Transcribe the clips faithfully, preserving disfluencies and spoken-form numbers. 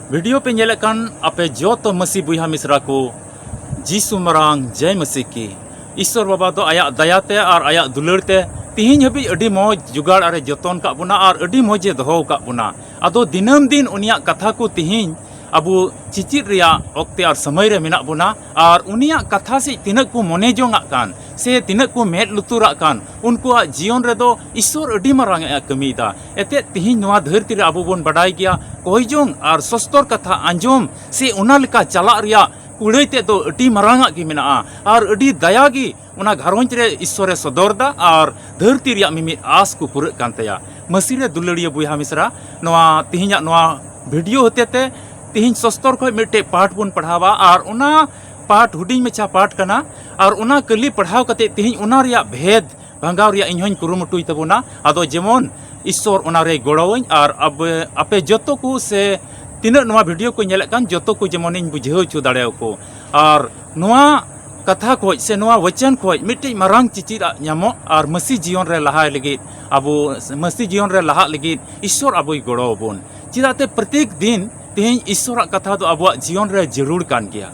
Video ᱯᱮ ᱧᱮᱞᱮᱫ ᱠᱟᱱ ᱟᱯᱮ ᱡᱚᱛᱚ ᱢᱟᱹᱥᱤ ᱵᱚᱭᱦᱟ ᱢᱤᱥᱨᱟ ᱠᱚ, ᱡᱤᱥᱩ ᱢᱟᱨᱟᱝ ᱡᱟᱭ ᱢᱟᱹᱥᱤ ᱠᱤ᱾ ᱤᱥᱥᱚᱨ ᱵᱟᱵᱟ ᱫᱚ ᱟᱭᱟᱜ ᱫᱟᱭᱟ ᱛᱮ ᱟᱨ ᱟᱭᱟᱜ ᱫᱩᱞᱟᱹᱲ ᱛᱮ ᱛᱤᱦᱤᱧ ᱦᱟᱹᱵᱤᱡ ᱟᱹᱰᱤ ᱢᱚᱡᱽ ᱡᱚᱜᱟᱲ ᱟᱨᱮ ᱡᱚᱛᱚᱱ ᱠᱟᱜ ᱵᱚᱱᱟ ᱟᱨ ᱟᱹᱰᱤ ᱢᱚᱡᱽ ᱮ ᱫᱚᱦᱚ ᱟᱠᱟᱫ ᱵᱚᱱᱟ᱾ ᱟᱫᱚ ᱫᱤᱱᱟᱹᱢ ᱫᱤᱱ ᱩᱱᱤᱭᱟᱜ ᱠᱟᱛᱷᱟ ᱠᱚ ᱛᱤᱦᱤᱧ ᱟᱵᱚ ᱪᱤᱪᱤᱫ ᱨᱮᱭᱟᱜ ᱚᱠᱛᱮ ᱟᱨ ᱥᱚᱢᱚᱭ ᱨᱮ ᱢᱮᱱᱟᱜ ᱵᱚᱱᱟ ᱟᱨ ᱩᱱᱤᱭᱟᱜ ᱠᱟᱛᱷᱟ ᱥᱮᱫ ᱛᱤᱱᱟᱹᱜ ᱠᱚ ᱢᱚᱱᱮ ᱡᱚᱝ ᱟᱜ ᱠᱟᱱ ᱥᱮ ᱛᱤᱱᱟᱹᱜ ᱠᱚ ᱢᱮᱫ ᱞᱩᱛᱩᱨᱟᱜ ᱠᱟᱱ, ᱩᱱᱠᱩᱣᱟᱜ ᱡᱤᱭᱚᱱ ᱨᱮᱫᱚ ᱤᱥᱥᱚᱨ ᱟᱹᱰᱤ ᱢᱟᱨᱟᱝ ᱮ ᱠᱟᱹᱢᱤᱭᱮᱫᱟ᱾ ᱮᱱᱛᱮᱫ ᱛᱤᱦᱤᱧ ᱱᱚᱣᱟ ᱫᱷᱟᱹᱨᱛᱤ ᱨᱮ ᱟᱵᱚ ᱵᱚᱱ ᱵᱟᱰᱟᱭ ᱜᱮᱭᱟ, ᱠᱚᱭ ᱡᱚᱝ ᱟᱨ ᱥᱚᱥᱛᱚᱨ ᱠᱟᱛᱷᱟ ᱟᱸᱡᱚᱢ ᱥᱮ ᱚᱱᱟ ᱞᱮᱠᱟ ᱪᱟᱞᱟᱜ ᱨᱮᱭᱟᱜ ᱠᱩᱲᱟᱹᱭ ᱛᱮᱫ ᱫᱚ ᱟᱹᱰᱤ ᱢᱟᱨᱟᱝ ᱟᱜ ᱜᱮ ᱢᱮᱱᱟᱜᱼᱟ ᱟᱨ ᱟᱹᱰᱤ ᱫᱟᱭᱟ ᱜᱮ ᱚᱱᱟ ᱜᱷᱟᱨᱚᱸᱡᱽ ᱨᱮ ᱤᱥᱥᱚᱨᱮ ᱥᱚᱫᱚᱨ ᱫᱟ ᱟᱨ ᱫᱷᱟᱹᱨᱛᱤ ᱨᱮᱭᱟᱜ ᱢᱤᱢᱤᱫ ᱟᱸᱥ ᱠᱚ ᱯᱩᱨᱟᱹᱜ ᱠᱟᱱ ᱛᱟᱭᱟ᱾ ᱢᱟᱹᱥᱤ ᱨᱮ ᱫᱩᱞᱟᱹᱲᱤᱭᱟᱹ ᱵᱚᱭᱦᱟ ᱢᱤᱥᱨᱟ, ᱱᱚᱣᱟ ᱛᱤᱦᱤᱧᱟᱜ ᱱᱚᱣᱟ ᱵᱷᱤᱰᱤᱭᱳ ᱦᱚᱛᱮ ᱛᱮ ᱛᱤᱦᱤᱧ ᱥᱚᱥᱛᱚᱨ ᱠᱷᱚᱱ ᱢᱤᱫᱴᱮᱡ ᱯᱟᱴ ᱵᱚᱱ ᱯᱟᱲᱦᱟᱣᱟ ᱟᱨ ᱚᱱᱟ ᱯᱟᱴ ᱦᱩᱰᱤᱧ ᱢᱟᱪᱷᱟ ᱯᱟᱴ ᱠᱟᱱᱟ ᱟᱨ ᱚᱱᱟ ᱠᱟᱹᱞᱤ ᱯᱟᱲᱦᱟᱣ ᱠᱟᱛᱮ ᱛᱤᱦᱤᱧ ᱚᱱᱟ ᱨᱮᱭᱟᱜ ᱵᱷᱮᱫ ᱵᱷᱟᱸᱜᱟᱣ ᱨᱮᱭᱟᱜ ᱤᱧ ᱦᱚᱧ ᱠᱩᱨᱩᱢᱩᱴᱩᱭ ᱛᱟᱵᱚᱱᱟ᱾ ᱟᱫᱚ ᱡᱮᱢᱚᱱ ᱤᱥᱥᱚᱨ ᱚᱱᱟ ᱨᱮᱭ ᱜᱚᱲᱚᱣᱟᱹᱧ ᱟᱨ ᱟᱵᱮ, ᱟᱯᱮ ᱡᱚᱛᱚ ᱠᱚ ᱥᱮ ᱛᱤᱱᱟᱹᱜ ᱱᱚᱣᱟ ᱵᱷᱤᱰᱤᱭᱳ ᱠᱚ ᱧᱮᱞᱮᱫ ᱠᱟᱱ ᱡᱚᱛᱚ ᱠᱚ ᱡᱮᱢᱚᱱᱤᱧ ᱵᱩᱡᱷᱟᱹᱣ ᱦᱚᱪᱚ ᱫᱟᱲᱮᱭᱟᱠᱚ᱾ ᱟᱨ ᱱᱚᱣᱟ ᱠᱟᱛᱷᱟ ᱠᱷᱚᱡ ᱥᱮ ᱱᱚᱣᱟ ᱣᱟᱪᱚᱱ ᱠᱷᱚᱡ ᱢᱤᱫᱴᱤᱡ ᱢᱟᱨᱟᱝ ᱪᱤᱪᱤᱫ ᱟᱜ ᱧᱟᱢᱚᱜ ᱟᱨ ᱢᱟᱹᱥᱤ ᱡᱤᱭᱚᱱ ᱨᱮ ᱞᱟᱦᱟᱭ ᱞᱟᱹᱜᱤᱫ, ᱟᱵᱚ ᱢᱟᱹᱥᱤ ᱡᱤᱭᱚᱱ ᱨᱮ ᱞᱟᱦᱟᱜ ᱞᱟᱹᱜᱤᱫ ᱤᱥᱥᱚᱨ ᱟᱵᱚᱭ ᱜᱚᱲᱚ ᱟᱵᱚᱱ᱾ ᱪᱮᱫᱟᱜ ᱛᱮ ᱯᱨᱚᱛᱮᱠ ᱫᱤᱱ ᱛᱮᱦᱮᱧ ᱤᱥᱥᱚᱨᱟᱜ ᱠᱟᱛᱷᱟ ᱫᱚ ᱟᱵᱚᱣᱟᱜ ᱡᱤᱭᱚᱱ ᱨᱮ ᱡᱟᱹᱨᱩᱲ ᱠᱟᱱ ᱜᱮᱭᱟ᱾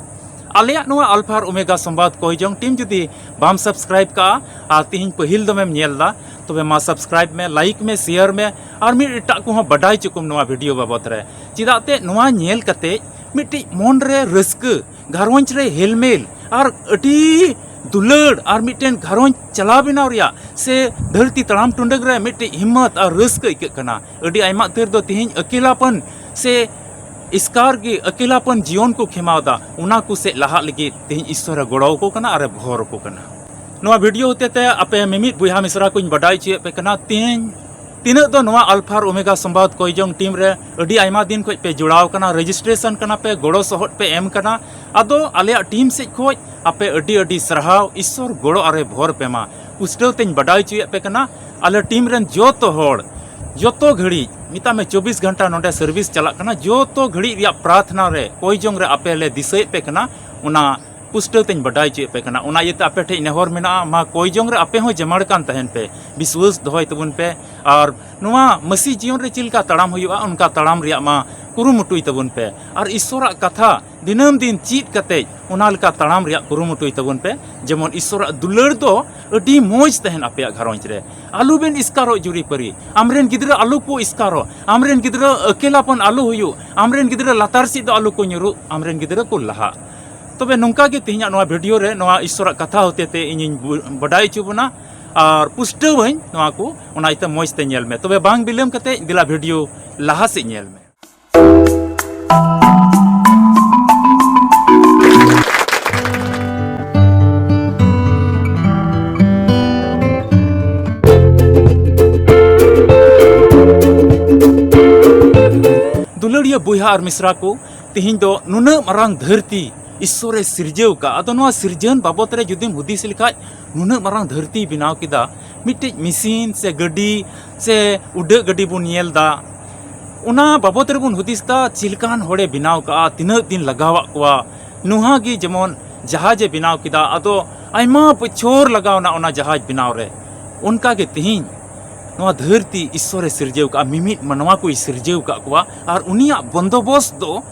ᱟᱞᱮᱭᱟᱜ ᱱᱚᱣᱟ ᱟᱞᱯᱷᱟ ᱟᱨ ᱳᱢᱮᱜᱟ ᱥᱚᱢᱵᱟᱫ ᱠᱚᱭ ᱡᱚᱝ ᱴᱤᱢ ᱡᱩᱫᱤ ᱵᱟᱢ ᱥᱟᱵᱥᱠᱨᱟᱭᱤᱵ ᱠᱟᱜᱼᱟ ᱟᱨ ᱛᱤᱦᱤᱧ ᱯᱟᱹᱦᱤᱞ ᱫᱚᱢᱮᱢ ᱧᱮᱞ ᱫᱟ, ᱛᱚᱵᱮ ᱢᱟ ᱥᱟᱵᱥᱠᱨᱟᱭᱤᱵ ᱢᱮ, ᱞᱟᱭᱤᱠ ᱢᱮ, ᱥᱮᱭᱟᱨ ᱢᱮ ᱟᱨ ᱢᱤᱫ ᱮᱴᱟᱜ ᱠᱚᱦᱚᱸ ᱵᱟᱰᱟᱭ ᱦᱚᱪᱚ ᱠᱚᱢ ᱱᱚᱣᱟ ᱵᱷᱤᱰᱤᱭᱳ ᱵᱟᱵᱚᱛ ᱨᱮ᱾ ᱪᱮᱫᱟᱜ ᱛᱮ ᱱᱚᱣᱟ ᱧᱮᱞ ᱠᱟᱛᱮ ᱢᱤᱫᱴᱤᱡ ᱢᱚᱱ ᱨᱮ ᱨᱟᱹᱥᱠᱟᱹ, ᱜᱷᱟᱨᱚᱸᱡᱽ ᱨᱮ ᱦᱮᱞᱢᱮᱞ ᱟᱨ ᱟᱹᱰᱤ ᱫᱩᱞᱟᱹᱲ ᱟᱨ ᱢᱤᱫᱴᱮᱱ ᱜᱷᱟᱨᱚᱸᱡᱽ ᱪᱟᱞᱟᱣ ᱵᱮᱱᱟᱣ ᱨᱮᱭᱟᱜ ᱥᱮ ᱫᱷᱟᱹᱨᱛᱤ ᱛᱟᱲᱟᱢ ᱴᱩᱰᱟᱹᱝ ᱨᱮ ᱢᱤᱫᱴᱤᱡ ᱦᱤᱢᱢᱚᱛ ᱟᱨ ᱨᱟᱹᱥᱠᱟᱹ ᱟᱹᱭᱠᱟᱹᱜ ᱠᱟᱱᱟ᱾ ᱟᱹᱰᱤ ᱟᱭᱢᱟ ᱩᱛᱟᱹᱨ ᱫᱚ ᱛᱤᱦᱤᱧ ᱟᱹᱠᱤᱞᱟᱯᱟᱱ ᱥᱮ ᱮᱥᱠᱟᱨ ᱜᱮ ᱟᱹᱠᱤᱞᱟᱯᱟᱱ ᱡᱤᱭᱚᱱ ᱠᱚ ᱠᱷᱮᱢᱟᱣ ᱫᱟ, ᱚᱱᱟ ᱠᱚ ᱥᱮᱫ ᱞᱟᱦᱟᱜ ᱞᱟᱹᱜᱤᱫ ᱛᱮᱦᱮᱧ ᱤᱥᱥᱚᱨᱮ ᱜᱚᱲᱚ ᱟᱠᱚ ᱠᱟᱱᱟ ᱟᱨᱮ ᱵᱷᱚᱨ ᱟᱠᱚ ᱠᱟᱱᱟ᱾ ᱱᱚᱣᱟ ᱵᱷᱤᱰᱤᱭᱳ ᱦᱚᱛᱮ ᱛᱮ ᱟᱯᱮ ᱢᱤᱢᱤᱫ ᱵᱚᱭᱦᱟ ᱢᱤᱥᱨᱟ ᱠᱚᱧ ᱵᱟᱰᱟᱭ ᱦᱚᱪᱚᱭᱮᱫ ᱯᱮ ᱠᱟᱱᱟ, ᱛᱮᱦᱮᱧ ᱛᱤᱱᱟᱹᱜ ᱫᱚ ᱱᱚᱣᱟ ᱟᱞᱯᱷᱟ ᱟᱨ ᱳᱢᱮᱜᱟ ᱥᱚᱢᱵᱟᱫ ᱠᱚᱭ ᱡᱚᱝ ᱴᱤᱢ ᱨᱮ ᱟᱹᱰᱤ ᱟᱭᱢᱟ ᱫᱤᱱ ᱠᱷᱚᱡ ᱯᱮ ᱡᱚᱲᱟᱣ ᱠᱟᱱᱟ, ᱨᱮᱡᱤᱥᱴᱨᱮᱥᱚᱱ ᱠᱟᱱᱟ ᱯᱮ, ᱜᱚᱲᱚ ᱥᱚᱦᱚᱫ ᱯᱮ ᱮᱢ ᱠᱟᱱᱟ᱾ ᱟᱫᱚ ᱟᱞᱮᱭᱟᱜ ᱴᱤᱢ ᱥᱮᱫ ᱠᱷᱚᱡ ᱟᱯᱮ ᱟᱹᱰᱤ ᱟᱹᱰᱤ ᱥᱟᱨᱦᱟᱣ, ᱤᱥᱥᱚᱨ ᱜᱚᱲᱚ ᱟᱨᱮ ᱵᱷᱚᱨ ᱯᱮ ᱢᱟ᱾ ᱯᱩᱥᱴᱟᱹᱣ ᱛᱮᱧ ᱵᱟᱰᱟᱭ ᱦᱚᱪᱚᱭᱮᱫ ᱯᱮ ᱠᱟᱱᱟ, ᱟᱞᱮ ᱴᱤᱢ ᱨᱮᱱ ᱡᱚᱛᱚ ᱦᱚᱲ ᱡᱚᱛᱚ ᱜᱷᱟᱹᱲᱤᱡ, ᱢᱮᱛᱟᱜ ᱢᱮ ᱪᱚᱵᱵᱤᱥ ᱜᱷᱚᱱᱴᱟ ᱱᱚᱰᱮ ᱥᱟᱨᱵᱷᱤᱥ ᱪᱟᱞᱟᱜ ᱠᱟᱱᱟ, ᱡᱚᱛᱚ ᱜᱷᱟᱹᱲᱤᱡ ᱨᱮᱭᱟᱜ ᱯᱨᱟᱨᱛᱷᱱᱟ ᱨᱮ ᱠᱚᱭ ᱡᱚᱝ ᱨᱮ ᱟᱯᱮ ᱞᱮ ᱫᱤᱥᱟᱹᱭᱮᱫ ᱯᱮ ᱠᱟᱱᱟ, ᱚᱱᱟ ᱯᱩᱥᱴᱟᱹᱣ ᱛᱮᱧ ᱵᱟᱰᱟᱭ ᱦᱚᱪᱚᱭᱮᱫ ᱯᱮ ᱠᱟᱱᱟ᱾ ᱚᱱᱟ ᱤᱭᱟᱹᱛᱮ ᱟᱯᱮ ᱴᱷᱮᱡ ᱱᱮᱦᱚᱨ ᱢᱮᱱᱟᱜᱼᱟ, ᱢᱟ ᱠᱚᱭ ᱡᱚᱝ ᱨᱮ ᱟᱯᱮ ᱦᱚᱸ ᱡᱮᱢᱟᱲ ᱠᱟᱱ ᱛᱟᱦᱮᱱ ᱯᱮ, ᱵᱤᱥᱣᱟᱹᱥ ᱫᱚᱦᱚᱭ ᱛᱟᱵᱚᱱ ᱯᱮ᱾ ᱟᱨ ᱱᱚᱣᱟ ᱢᱟᱹᱥᱤ ᱡᱤᱭᱚᱱ ᱨᱮ ᱪᱮᱫ ᱞᱮᱠᱟ ᱛᱟᱲᱟᱢ ᱦᱩᱭᱩᱜᱼᱟ, ᱚᱱᱠᱟ ᱛᱟᱲᱟᱢ ᱨᱮᱭᱟᱜ ᱢᱟ ᱠᱩᱨᱩᱢᱩᱴᱩᱭ ᱛᱟᱵᱚᱱ ᱯᱮ᱾ ᱟᱨ ᱤᱥᱥᱚᱨᱟᱜ ᱠᱟᱛᱷᱟ ᱫᱤᱱᱟᱹᱢ ᱫᱤᱱ ᱪᱮᱫ ᱠᱟᱛᱮ ᱚᱱᱟ ᱞᱮᱠᱟ ᱛᱟᱲᱟᱢ ᱨᱮᱭᱟᱜ ᱠᱩᱨᱩᱢᱩᱴᱩᱭ ᱛᱟᱵᱚᱱ ᱯᱮ, ᱡᱮᱢᱚᱱ ᱤᱥᱥᱚᱨᱟᱜ ᱫᱩᱞᱟᱹᱲ ᱫᱚ ᱟᱹᱰᱤ ᱢᱚᱡᱽ ᱛᱟᱦᱮᱱ ᱟᱯᱮᱭᱟᱜ ᱜᱷᱟᱨᱚᱸᱡᱽ ᱨᱮ᱾ ᱟᱞᱚ ᱵᱮᱱ ᱤᱥᱠᱟᱨᱚᱜ ᱡᱩᱨᱤᱯᱟᱹᱨᱤ, ᱟᱢᱨᱮᱱ ᱜᱤᱫᱽᱨᱟᱹ ᱟᱞᱚ ᱠᱚ ᱤᱥᱠᱟᱨᱚᱜ, ᱟᱢᱨᱮᱱ ᱜᱤᱫᱽᱨᱟᱹ ᱟᱹᱠᱮᱞᱟᱯᱚᱱ ᱟᱞᱚ ᱦᱩᱭᱩᱜ, ᱟᱢᱨᱮᱱ ᱜᱤᱫᱽᱨᱟᱹ ᱞᱟᱛᱟᱨ ᱥᱮᱫ ᱫᱚ ᱟᱞᱚ ᱠᱚ ᱧᱩᱨᱩᱜ, ᱟᱢᱨᱮᱱ ᱜᱤᱫᱽᱨᱟᱹ ᱠᱚ ᱞᱟᱦᱟᱜ᱾ ᱛᱚᱵᱮ ᱱᱚᱝᱠᱟ ᱜᱮ ᱛᱮᱦᱮᱧᱟᱜ ᱱᱚᱣᱟ ᱵᱷᱤᱰᱤᱭᱳ ᱨᱮ ᱱᱚᱣᱟ ᱤᱥᱥᱚᱨᱟᱜ ᱠᱟᱛᱷᱟ ᱦᱚᱛᱮ ᱛᱮ ᱤᱧᱤᱧ ᱵᱩ-, ᱵᱟᱰᱟᱭ ᱦᱚᱪᱚ ᱵᱚᱱᱟ ᱟᱨ ᱯᱩᱥᱴᱟᱹᱣᱟᱹᱧ ᱱᱚᱣᱟ ᱠᱚ, ᱚᱱᱟ ᱤᱭᱟᱹᱛᱮ ᱢᱚᱡᱽ ᱛᱮ ᱧᱮᱞ ᱢᱮ᱾ ᱛᱚᱵᱮ ᱵᱟᱝ ᱵᱤᱞᱚᱢ ᱠᱟᱛᱮ ᱫᱮᱞᱟ ᱵᱷᱤᱰᱤᱭᱳ ᱞᱟᱦᱟ ᱥᱮᱫ ᱧᱮᱞ ᱢᱮ᱾ ᱫᱩᱞᱟᱹᱲᱤᱭᱟᱹ ᱵᱚᱭᱦᱟ ᱟᱨ ᱢᱤᱥᱨᱟ ᱠᱚ, ᱛᱮᱦᱮᱧ ᱫᱚ ᱱᱩᱱᱟᱹᱜ ᱢᱟᱨᱟᱝ ᱫᱷᱟᱹᱨᱛᱤ ᱤᱥᱥᱚᱨᱮ ᱥᱤᱨᱡᱟᱹᱣ ᱠᱟᱜ, ᱟᱫᱚ ᱱᱚᱣᱟ ᱥᱤᱨᱡᱟᱹᱱ ᱵᱟᱵᱚᱛ ᱨᱮ ᱡᱩᱫᱤᱢ ᱦᱩᱫᱤᱥ ᱞᱮᱠᱷᱟᱡ, ᱱᱩᱱᱟᱹᱜ ᱢᱟᱨᱟᱝ ᱫᱷᱟᱹᱨᱛᱤᱭ ᱵᱮᱱᱟᱣ ᱠᱮᱫᱟ, ᱢᱤᱫᱴᱮᱡ ᱢᱮᱥᱤᱱ ᱥᱮ ᱜᱟᱹᱰᱤ ᱥᱮ ᱩᱰᱟᱹᱜ ᱜᱟᱹᱰᱤ ᱵᱚᱱ ᱧᱮᱞ ᱫᱟ, ᱚᱱᱟ ᱵᱟᱵᱚᱛ ᱨᱮᱵᱚᱱ ᱦᱩᱫᱤᱥ ᱫᱟ, ᱪᱮᱫ ᱞᱮᱠᱟᱱ ᱦᱚᱲᱮ ᱵᱮᱱᱟᱣ ᱠᱟᱜᱼᱟ, ᱛᱤᱱᱟᱹᱜ ᱫᱤᱱ ᱞᱟᱜᱟᱣᱟᱜ ᱠᱚᱣᱟ᱾ ᱱᱚᱣᱟ ᱜᱮ ᱡᱮᱢᱚᱱ ᱡᱟᱦᱟᱡᱮ ᱵᱮᱱᱟᱣ ᱠᱮᱫᱟ, ᱟᱫᱚ ᱟᱭᱢᱟ ᱵᱚᱪᱷᱚᱨ ᱞᱟᱜᱟᱣᱱᱟ ᱚᱱᱟ ᱡᱟᱦᱟᱡᱽ ᱵᱮᱱᱟᱣ ᱨᱮ᱾ ᱚᱱᱠᱟ ᱜᱮ ᱛᱮᱦᱮᱧ ᱱᱚᱣᱟ ᱫᱷᱟᱹᱨᱛᱤ ᱤᱥᱥᱚᱨᱮ ᱥᱤᱨᱡᱟᱹᱣ ᱠᱟᱜᱼᱟ, ᱢᱤᱢᱤᱫ ᱢᱟᱱᱣᱟ ᱠᱚᱭ ᱥᱤᱨᱡᱟᱹᱣ ᱠᱟᱜ ᱠᱚᱣᱟ, ᱟᱨ ᱩᱱᱤᱭᱟᱜ ᱵᱚᱱᱫᱚᱵᱚᱥ ᱫᱚ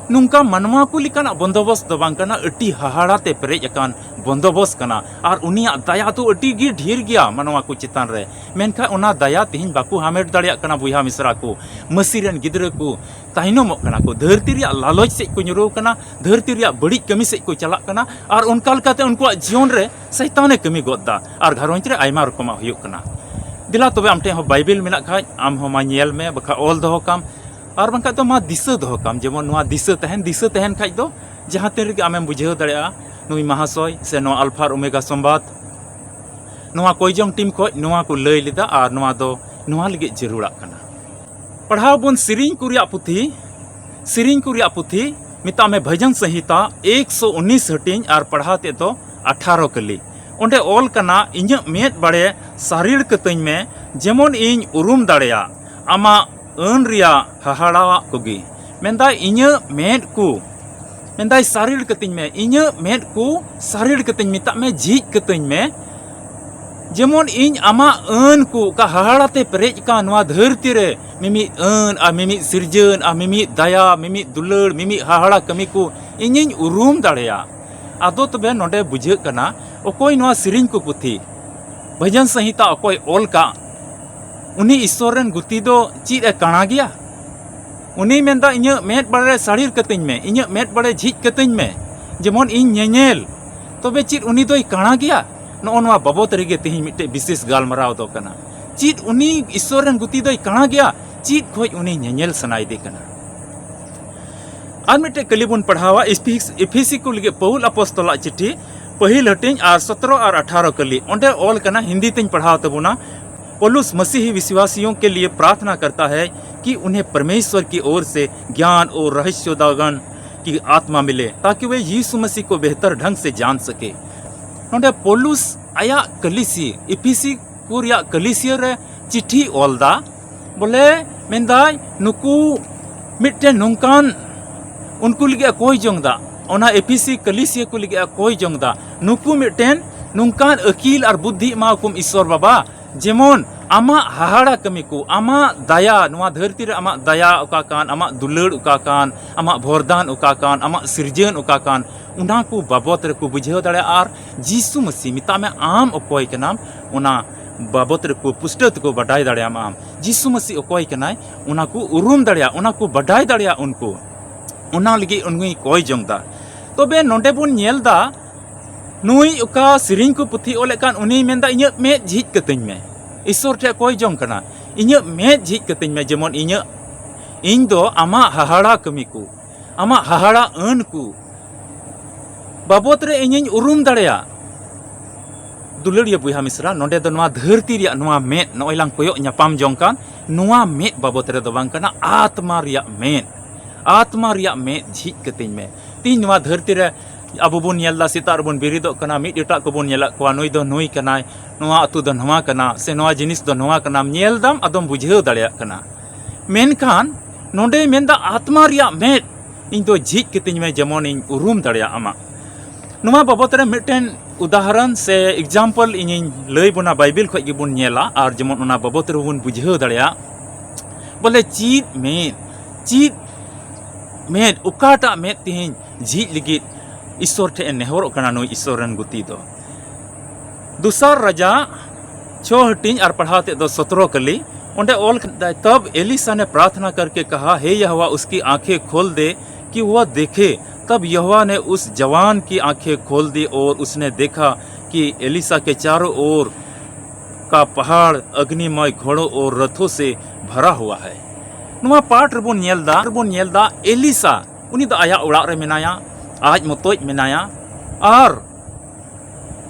ᱱᱚᱝᱠᱟ ᱢᱟᱱᱣᱟ ᱠᱚ ᱞᱮᱠᱟᱱᱟᱜ ᱵᱚᱱᱫᱚᱵᱚᱥ ᱫᱚ ᱵᱟᱝ ᱠᱟᱱᱟ, ᱟᱹᱰᱤ ᱦᱟᱦᱟᱲᱟ ᱛᱮ ᱯᱮᱨᱮᱡ ᱟᱠᱟᱱ ᱵᱚᱱᱫᱚᱵᱚᱥ ᱠᱟᱱᱟ᱾ ᱟᱨ ᱩᱱᱤᱭᱟᱜ ᱫᱟᱭᱟ ᱫᱚ ᱟᱹᱰᱤ ᱜᱮ ᱰᱷᱮᱨ ᱜᱮᱭᱟ ᱢᱟᱱᱣᱟ ᱠᱚ ᱪᱮᱛᱟᱱ ᱨᱮ, ᱢᱮᱱᱠᱷᱟᱱ ᱚᱱᱟ ᱫᱟᱭᱟ ᱛᱮᱦᱮᱧ ᱵᱟᱠᱚ ᱦᱟᱢᱮᱴ ᱫᱟᱲᱮᱭᱟᱜ ᱠᱟᱱᱟ᱾ ᱵᱚᱭᱦᱟ ᱢᱤᱥᱨᱟ ᱠᱚ, ᱢᱟᱹᱥᱤ ᱨᱮᱱ ᱜᱤᱫᱽᱨᱟᱹ ᱠᱚ ᱛᱟᱭᱱᱚᱢᱚᱜ ᱠᱟᱱᱟ ᱠᱚ, ᱫᱷᱟᱹᱨᱛᱤ ᱨᱮᱭᱟᱜ ᱞᱟᱞᱚᱪ ᱥᱮᱫ ᱠᱚ ᱧᱩᱨᱩ ᱠᱟᱱᱟ, ᱫᱷᱟᱹᱨᱛᱤ ᱨᱮᱭᱟᱜ ᱵᱟᱹᱲᱤᱡ ᱠᱟᱹᱢᱤ ᱥᱮᱫ ᱠᱚ ᱪᱟᱞᱟᱜ ᱠᱟᱱᱟ, ᱟᱨ ᱚᱱᱠᱟ ᱞᱮᱠᱟᱛᱮ ᱩᱱᱠᱩᱣᱟᱜ ᱡᱤᱭᱚᱱ ᱨᱮ ᱥᱟᱭᱛᱟᱱᱮ ᱠᱟᱹᱢᱤ ᱜᱚᱫ ᱫᱟ, ᱟᱨ ᱜᱷᱟᱨᱚᱸᱡᱽ ᱨᱮ ᱟᱭᱢᱟ ᱨᱚᱠᱚᱢᱟᱜ ᱦᱩᱭᱩᱜ ᱠᱟᱱᱟ᱾ ᱫᱮᱞᱟ ᱛᱚᱵᱮ ᱟᱢ ᱴᱷᱮᱱ ᱦᱚᱸ ᱵᱟᱭᱵᱮᱞ ᱢᱮᱱᱟᱜ ᱠᱷᱟᱡ, ᱟᱢ ᱦᱚᱸ ᱢᱟ ᱧᱮᱞ ᱢᱮ, ᱵᱟᱠᱷᱟᱡ ᱚᱞ ᱫᱚᱦᱚ ᱠᱟᱢ, ᱟᱨ ᱵᱟᱝᱠᱷᱟᱡ ᱫᱚ ᱢᱟ ᱫᱤᱥᱟᱹ ᱫᱚᱦᱚ ᱠᱟᱢ᱾ ᱡᱮᱢᱚᱱ ᱱᱚᱣᱟ ᱫᱤᱥᱟᱹ ᱛᱟᱦᱮᱱ, ᱫᱤᱥᱟᱹ ᱛᱟᱦᱮᱱ ᱠᱷᱟᱡ ᱫᱚ ᱡᱟᱦᱟᱸ ᱛᱤᱱ ᱨᱮᱜᱮ ᱟᱢᱮᱢ ᱵᱩᱡᱷᱟᱹᱣ ᱫᱟᱲᱮᱭᱟᱜᱼᱟ, ᱱᱩᱭ ᱢᱟᱦᱟᱥᱚᱭ ᱥᱮ ᱱᱚᱣᱟ ᱟᱞᱯᱷᱟ ᱟᱨ ᱳᱢᱮᱜᱟ ᱥᱚᱢᱵᱟᱫ, ᱱᱚᱣᱟ ᱠᱚᱭᱡᱚᱝ ᱴᱤᱢ ᱠᱷᱚᱡ ᱱᱚᱣᱟ ᱠᱚ ᱞᱟᱹᱭ ᱞᱮᱫᱟ, ᱟᱨ ᱱᱚᱣᱟ ᱫᱚ ᱱᱚᱣᱟ ᱞᱟᱹᱜᱤᱫ ᱡᱟᱹᱨᱩᱲᱟᱜ ᱠᱟᱱᱟ᱾ ᱯᱟᱲᱦᱟᱣ ᱵᱚᱱ ᱥᱮᱨᱮᱧ ᱠᱚ ᱨᱮᱭᱟᱜ ᱯᱩᱛᱷᱤ, ᱥᱮᱨᱮᱧ ᱠᱚ ᱨᱮᱭᱟᱜ ᱯᱩᱛᱷᱤ, ᱢᱮᱛᱟᱜ ᱢᱮ ᱵᱷᱟᱡᱚᱱ ᱥᱚᱝᱦᱤᱛᱟ ᱮᱠᱥᱚ ᱩᱱᱤᱥ ᱦᱟᱹᱴᱤᱧ ᱟᱨ ᱯᱟᱲᱦᱟᱣ ᱛᱮᱫ ᱫᱚ ᱟᱴᱷᱟᱨᱚ ᱠᱟᱹᱞᱤ᱾ ᱚᱸᱰᱮ ᱚᱞ ᱠᱟᱱᱟ, "ᱤᱧᱟᱹᱜ ᱢᱮᱫ ᱵᱟᱲᱮ ᱥᱟᱨᱤᱲ ᱠᱟᱹᱛᱟᱹᱧ ᱢᱮ, ᱡᱮᱢᱚᱱ ᱤᱧ ᱩᱨᱩᱢ ᱫᱟᱲᱮᱭᱟᱜ ᱟᱢᱟᱜ ᱟᱹᱱ ᱨᱮᱭᱟᱜ ᱦᱟᱦᱟᱲᱟᱣᱟᱜ ᱠᱚᱜᱮ᱾" ᱢᱮᱱᱫᱟᱭ, ᱤᱧᱟᱹᱜ ᱢᱮᱫ ᱠᱚ, ᱢᱮᱱᱫᱟᱭ, ᱥᱟᱨᱤᱲ ᱠᱟᱹᱛᱤᱧ ᱢᱮ, ᱤᱧᱟᱹᱜ ᱢᱮᱫ ᱠᱚ ᱥᱟᱨᱤᱲ ᱠᱟᱹᱛᱤᱧ, ᱢᱮᱛᱟᱜ ᱢᱮ ᱡᱷᱤᱡ ᱠᱟᱹᱛᱤᱧ ᱢᱮ, ᱡᱮᱢᱚᱱ ᱤᱧ ᱟᱢᱟᱜ ᱟᱹᱱ ᱠᱚ, ᱚᱠᱟ ᱦᱟᱦᱟᱲᱟ ᱛᱮ ᱯᱮᱨᱮᱡ ᱟᱠᱟᱱ ᱱᱚᱣᱟ ᱫᱷᱟᱹᱨᱛᱤ ᱨᱮ, ᱢᱤᱢᱤᱫ ᱟᱹᱱ ᱟᱨ ᱢᱤᱢᱤᱫ ᱥᱤᱨᱡᱟᱹᱱ ᱟᱨ ᱢᱤᱢᱤᱫ ᱫᱟᱭᱟ, ᱢᱤᱢᱤᱫ ᱫᱩᱞᱟᱹᱲ, ᱢᱤᱢᱤᱫ ᱦᱟᱦᱟᱲᱟ ᱠᱟᱹᱢᱤ ᱠᱚ ᱤᱧᱤᱧ ᱩᱨᱩᱢ ᱫᱟᱲᱮᱭᱟᱜ᱾ ᱟᱫᱚ ᱛᱚᱵᱮ ᱱᱚᱰᱮ ᱵᱩᱡᱷᱟᱹᱜ ᱠᱟᱱᱟ, ᱚᱠᱚᱭ ᱱᱚᱣᱟ ᱥᱮᱨᱮᱧ ᱠᱚ ᱯᱩᱛᱷᱤ, ᱵᱷᱚᱡᱚᱱ ᱥᱚᱝᱦᱤᱛᱟ ᱚᱠᱚᱭ ᱚᱞ ᱠᱟᱜ, ᱩᱱᱤ ᱤᱥᱥᱚᱨ ᱨᱮᱱ ᱜᱩᱛᱤ ᱫᱚ ᱪᱮᱫ ᱮ ᱠᱟᱬᱟ ᱜᱮᱭᱟ? ᱩᱱᱤᱭ ᱢᱮᱱᱫᱟ, "ᱤᱧᱟᱹᱜ ᱢᱮᱫ ᱵᱟᱲᱮ ᱥᱟᱹᱲᱤᱨ ᱠᱟᱹᱛᱤᱧ ᱢᱮ, ᱤᱧᱟᱹᱜ ᱢᱮᱫ ᱵᱟᱲᱮ ᱡᱷᱤᱡ ᱠᱟᱹᱛᱤᱧ ᱢᱮ, ᱡᱮᱢᱚᱱ ᱤᱧ ᱧᱮᱧᱮᱞ᱾" ᱛᱚᱵᱮ ᱪᱮᱫ ᱩᱱᱤ ᱫᱚᱭ ᱠᱟᱬᱟ ᱜᱮᱭᱟ? ᱱᱚᱜᱼᱚ ᱱᱚᱣᱟ ᱵᱟᱵᱚᱛ ᱨᱮᱜᱮ ᱛᱮᱦᱮᱧ ᱢᱤᱫᱴᱮᱡ ᱵᱤᱥᱮᱥ ᱜᱟᱞᱢᱟᱨᱟᱣ ᱫᱚ ᱠᱟᱱᱟ᱾ ᱪᱮᱫ ᱩᱱᱤ ᱤᱥᱥᱚᱨ ᱨᱮᱱ ᱜᱩᱛᱤ ᱫᱚᱭ ᱠᱟᱬᱟ ᱜᱮᱭᱟ? ᱪᱮᱫ ᱠᱷᱚᱡ ᱩᱱᱤ ᱧᱮᱧᱮᱞ ᱥᱟᱱᱟᱭᱮᱫᱮ ᱠᱟᱱᱟ? ᱟᱨ ᱢᱤᱫᱴᱮᱡ ᱠᱟᱹᱞᱤ ᱵᱚᱱ ᱯᱟᱲᱦᱟᱣᱟ, ᱮᱯᱷᱤᱥ-, ᱮᱯᱷᱤᱥᱤ ᱠᱚ ᱞᱟᱹᱜᱤᱫ ᱯᱟᱹᱣᱩᱞ ᱟᱯᱚᱥᱛᱚᱞᱟᱜ ᱪᱤᱴᱷᱤ, ᱯᱟᱹᱦᱤᱞ ᱦᱟᱹᱴᱤᱧ ᱟᱨ ᱥᱚᱛᱨᱚ ᱟᱨ ᱟᱴᱷᱟᱨᱚ ᱠᱟᱹᱞᱤ᱾ ᱚᱸᱰᱮ ᱚᱞ ᱠᱟᱱᱟ, ᱦᱤᱱᱫᱤ ᱛᱮᱧ ᱯᱟᱲᱦᱟᱣ ᱛᱟᱵᱚᱱᱟ᱾ पौलुस मसीही विश्वासियों के लिए प्रार्थना करता है कि उन्हें परमेश्वर की ओर से ज्ञान और रहस्योद्घाटन की आत्मा मिले, ताकि वे यीशु मसीह को बेहतर ढंग से जान सके। ᱱᱚᱰᱮ ᱯᱚᱞᱩᱥ ᱟᱭᱟᱜ ᱠᱟᱹᱞᱤᱥᱤ, ᱤᱯᱷᱤᱥᱤ ᱠᱚ ᱨᱮᱭᱟᱜ ᱠᱟᱹᱞᱤᱥᱤᱭᱟᱹ ᱨᱮ ᱪᱤᱴᱷᱤ ᱚᱞ ᱫᱟ, ᱵᱚᱞᱮ ᱢᱮᱱᱫᱟᱭ, ᱱᱩᱠᱩ ᱢᱤᱫᱴᱮᱱ ᱱᱚᱝᱠᱟᱱ, ᱩᱱᱠᱩ ᱞᱟᱹᱜᱤᱫ ᱮ ᱠᱚᱭ ᱡᱚᱝ ᱫᱟ, ᱚᱱᱟ ᱮᱯᱷᱤᱥᱤ ᱠᱟᱹᱞᱤᱥᱤᱭᱟᱹ ᱠᱚ ᱞᱟᱹᱜᱤᱫ ᱮ ᱠᱚᱭ ᱡᱚᱝ ᱫᱟ, ᱱᱩᱠᱩ ᱢᱤᱫᱴᱮᱱ ᱱᱚᱝᱠᱟᱱ ᱟᱹᱠᱤᱞ ᱟᱨ ᱵᱩᱫᱽᱫᱷᱤ ᱮᱢᱟ ᱠᱚᱢ ᱤᱥᱥᱚᱨ ᱵᱟᱵᱟ, ᱡᱮᱢᱚᱱ ᱟᱢᱟᱜ ᱦᱟᱦᱟᱲᱟ ᱠᱟᱹᱢᱤ ᱠᱚ, ᱟᱢᱟᱜ ᱫᱟᱭᱟ, ᱱᱚᱣᱟ ᱫᱷᱟᱹᱨᱛᱤ ᱨᱮ ᱟᱢᱟᱜ ᱫᱟᱭᱟ ᱚᱠᱟ ᱠᱟᱱ, ᱟᱢᱟᱜ ᱫᱩᱞᱟᱹᱲ ᱚᱠᱟ ᱠᱟᱱ, ᱟᱢᱟᱜ ᱵᱷᱚᱨᱫᱟᱱ ᱚᱠᱟ ᱠᱟᱱ, ᱟᱢᱟᱜ ᱥᱤᱨᱡᱟᱹᱱ ᱚᱠᱟ ᱠᱟᱱ, ᱚᱱᱟ ᱠᱚ ᱵᱟᱵᱚᱛ ᱨᱮᱠᱚ ᱵᱩᱡᱷᱟᱹᱣ ᱫᱟᱲᱮᱭᱟᱜᱼᱟ᱾ ᱟᱨ ᱡᱤᱥᱩ ᱢᱟᱹᱥᱤ, ᱢᱮᱛᱟᱜ ᱢᱮ, ᱟᱢ ᱚᱠᱚᱭ ᱠᱟᱱᱟᱢ, ᱚᱱᱟ ᱵᱟᱵᱚᱛ ᱨᱮᱠᱚ ᱯᱩᱥᱴᱟᱹᱣ ᱛᱮᱠᱚ ᱵᱟᱰᱟᱭ ᱫᱟᱲᱮᱭᱟᱢᱟ᱾ ᱟᱢ ᱡᱤᱥᱩ ᱢᱟᱹᱥᱤ ᱚᱠᱚᱭ ᱠᱟᱱᱟᱭ, ᱚᱱᱟ ᱠᱚ ᱩᱨᱩᱢ ᱫᱟᱲᱮᱭᱟᱜᱼᱟ, ᱚᱱᱟ ᱠᱚ ᱵᱟᱰᱟᱭ ᱫᱟᱲᱮᱭᱟᱜᱼᱟ ᱩᱱᱠᱩ᱾ ᱚᱱᱟ ᱞᱟᱹᱜᱤᱫ ᱩᱱᱤᱭ ᱠᱚᱭ ᱡᱚᱝ ᱫᱟ᱾ ᱛᱚᱵᱮ ᱱᱚᱰᱮ ᱵᱚᱱ ᱧᱮᱞ ᱫᱟ, ᱱᱩᱭ ᱚᱠᱟ ᱥᱮᱨᱮᱧ ᱠᱚ ᱯᱩᱛᱷᱤ ᱚᱞᱮᱫ ᱠᱟᱱ, ᱩᱱᱤᱭ ᱢᱮᱱᱫᱟ, "ᱤᱧᱟᱹᱜ ᱢᱮᱫ ᱡᱷᱤᱡ ᱠᱟᱹᱛᱤᱧ ᱢᱮ᱾" ᱤᱥᱥᱚᱨ ᱴᱷᱮᱱ ᱠᱚᱭ ᱡᱚᱝ ᱠᱟᱱᱟ, "ᱤᱧᱟᱹᱜ ᱢᱮᱫ ᱡᱷᱤᱡ ᱠᱟᱹᱛᱤᱧ ᱢᱮ, ᱡᱮᱢᱚᱱ ᱤᱧᱟᱹᱜ, ᱤᱧ ᱫᱚ ᱟᱢᱟᱜ ᱦᱟᱦᱟᱲᱟ ᱠᱟᱹᱢᱤ ᱠᱚ, ᱟᱢᱟᱜ ᱦᱟᱦᱟᱲᱟ ᱟᱹᱱ ᱠᱚ ᱵᱟᱵᱚᱛ ᱨᱮ ᱤᱧᱤᱧ ᱩᱨᱩᱢ ᱫᱟᱲᱮᱭᱟᱜ᱾" ᱫᱩᱞᱟᱹᱲᱤᱭᱟᱹ ᱵᱚᱭᱦᱟ ᱢᱤᱥᱨᱟ, ᱱᱚᱰᱮ ᱫᱚ ᱱᱚᱣᱟ ᱫᱷᱟᱹᱨᱛᱤ ᱨᱮᱭᱟᱜ ᱱᱚᱣᱟ ᱢᱮᱫ, ᱱᱚᱜᱼᱚᱭ ᱞᱟᱝ ᱠᱚᱭᱚᱜ ᱧᱟᱯᱟᱢ ᱡᱚᱝ ᱠᱟᱱ, ᱱᱚᱣᱟ ᱢᱮᱫ ᱵᱟᱵᱚᱛ ᱨᱮᱫᱚ ᱵᱟᱝ ᱠᱟᱱᱟ, ᱟᱛᱢᱟ ᱨᱮᱭᱟᱜ ᱢᱮᱫ, ᱟᱛᱢᱟ ᱨᱮᱭᱟᱜ ᱢᱮᱫ ᱡᱷᱤᱡ ᱠᱟᱹᱛᱤᱧ ᱢᱮ᱾ ᱛᱮᱦᱮᱧ ᱱᱚᱣᱟ ᱫᱷᱟᱹᱨᱛᱤ ᱨᱮ ᱟᱵᱚ ᱵᱚᱱ ᱧᱮᱞ ᱫᱟ, ᱥᱮᱛᱟᱜ ᱨᱮᱵᱚᱱ ᱵᱮᱨᱮᱫᱚᱜ ᱠᱟᱱᱟ, ᱢᱤᱫ ᱮᱴᱟᱜ ᱠᱚᱵᱚᱱ ᱧᱮᱞᱮᱫ ᱠᱚᱣᱟ, ᱱᱩᱭ ᱫᱚ ᱱᱩᱭ ᱠᱟᱱᱟᱭ, ᱱᱚᱣᱟ ᱟᱹᱛᱩ ᱫᱚ ᱱᱚᱣᱟ ᱠᱟᱱᱟ, ᱥᱮ ᱱᱚᱣᱟ ᱡᱤᱱᱤᱥ ᱫᱚ ᱱᱚᱣᱟ ᱠᱟᱱᱟ, ᱧᱮᱞ ᱫᱟᱢ, ᱟᱫᱚᱢ ᱵᱩᱡᱷᱟᱹᱣ ᱫᱟᱲᱮᱭᱟᱜ ᱠᱟᱱᱟ᱾ ᱢᱮᱱᱠᱷᱟᱱ ᱱᱚᱰᱮᱭ ᱢᱮᱱᱫᱟ, "ᱟᱛᱢᱟ ᱨᱮᱭᱟᱜ ᱢᱮᱫ ᱤᱧ ᱫᱚ ᱡᱷᱤᱡ ᱠᱟᱹᱛᱤᱧ ᱢᱮ, ᱡᱮᱢᱚᱱ ᱤᱧ ᱩᱨᱩᱢ ᱫᱟᱲᱮᱭᱟᱜ ᱟᱢᱟ᱾" ᱱᱚᱣᱟ ᱵᱟᱵᱚᱛ ᱨᱮ ᱢᱤᱫᱴᱮᱱ ᱩᱫᱟᱦᱚᱨᱚᱱ ᱥᱮ example ᱤᱧᱤᱧ ᱞᱟᱹᱭ ᱵᱚᱱᱟ, ᱵᱟᱭᱵᱮᱞ ᱠᱷᱚᱱ ᱜᱮᱵᱚᱱ ᱧᱮᱞᱟ, ᱟᱨ ᱡᱮᱢᱚᱱ ᱚᱱᱟ ᱵᱟᱵᱚᱛ ᱨᱮᱵᱚᱱ ᱵᱩᱡᱷᱟᱹᱣ ᱫᱟᱲᱮᱭᱟᱜ᱾ ᱵᱚᱞᱮ ᱪᱮᱫ ᱢᱮᱫ, ᱪᱮᱫ ᱢᱮᱫ, ᱚᱠᱟᱴᱟᱜ ᱢᱮᱫ ᱛᱮᱦᱮᱧ ᱡᱷᱤᱡ ᱞᱟᱹᱜᱤᱫ ᱤᱥᱥᱚᱨ ᱴᱷᱮᱱ ᱮ ᱱᱮᱦᱚᱨᱚᱜ ᱠᱟᱱᱟ ᱱᱩᱭ ᱤᱥᱥᱚᱨ ᱨᱮᱱ ᱜᱩᱛᱤ ᱫᱚ? ᱫᱚᱥᱟᱨ ᱨᱟᱡᱟ ᱪᱷᱚ ᱦᱟᱹᱴᱤᱧ ᱟᱨ ᱯᱟᱲᱦᱟᱣ ᱛᱮᱫ ᱫᱚ ᱥᱚᱛᱨᱚ ᱠᱟᱹᱞᱤ᱾ ᱚᱸᱰᱮ ᱚᱞ ᱠᱟᱫᱟᱭ, "तब एलीशा ने प्रार्थना करके कहा, हे यहोवा, उसकी आंखें खोल दे कि वह देखे। तब यहोवा ने उस जवान की आंखें खोल दी और उसने देखा कि एलीशा के चारों ओर का पहाड़ अग्निमय घोड़ों और रथों से भरा हुआ है।" ᱱᱚᱣᱟ ᱯᱟᱴ ᱨᱮᱵᱚᱱ ᱧᱮᱞ ᱫᱟ, ᱨᱮᱵᱚᱱ ᱧᱮᱞ ᱫᱟ ᱮᱞᱤᱥᱟ, ᱩᱱᱤ ᱫᱚ ᱟᱭᱟᱜ ᱚᱲᱟᱜ ᱨᱮ ᱢᱮᱱᱟᱭᱟ, ᱟᱡ ᱢᱚᱛᱚᱡ ᱢᱮᱱᱟᱭᱟ, ᱟᱨ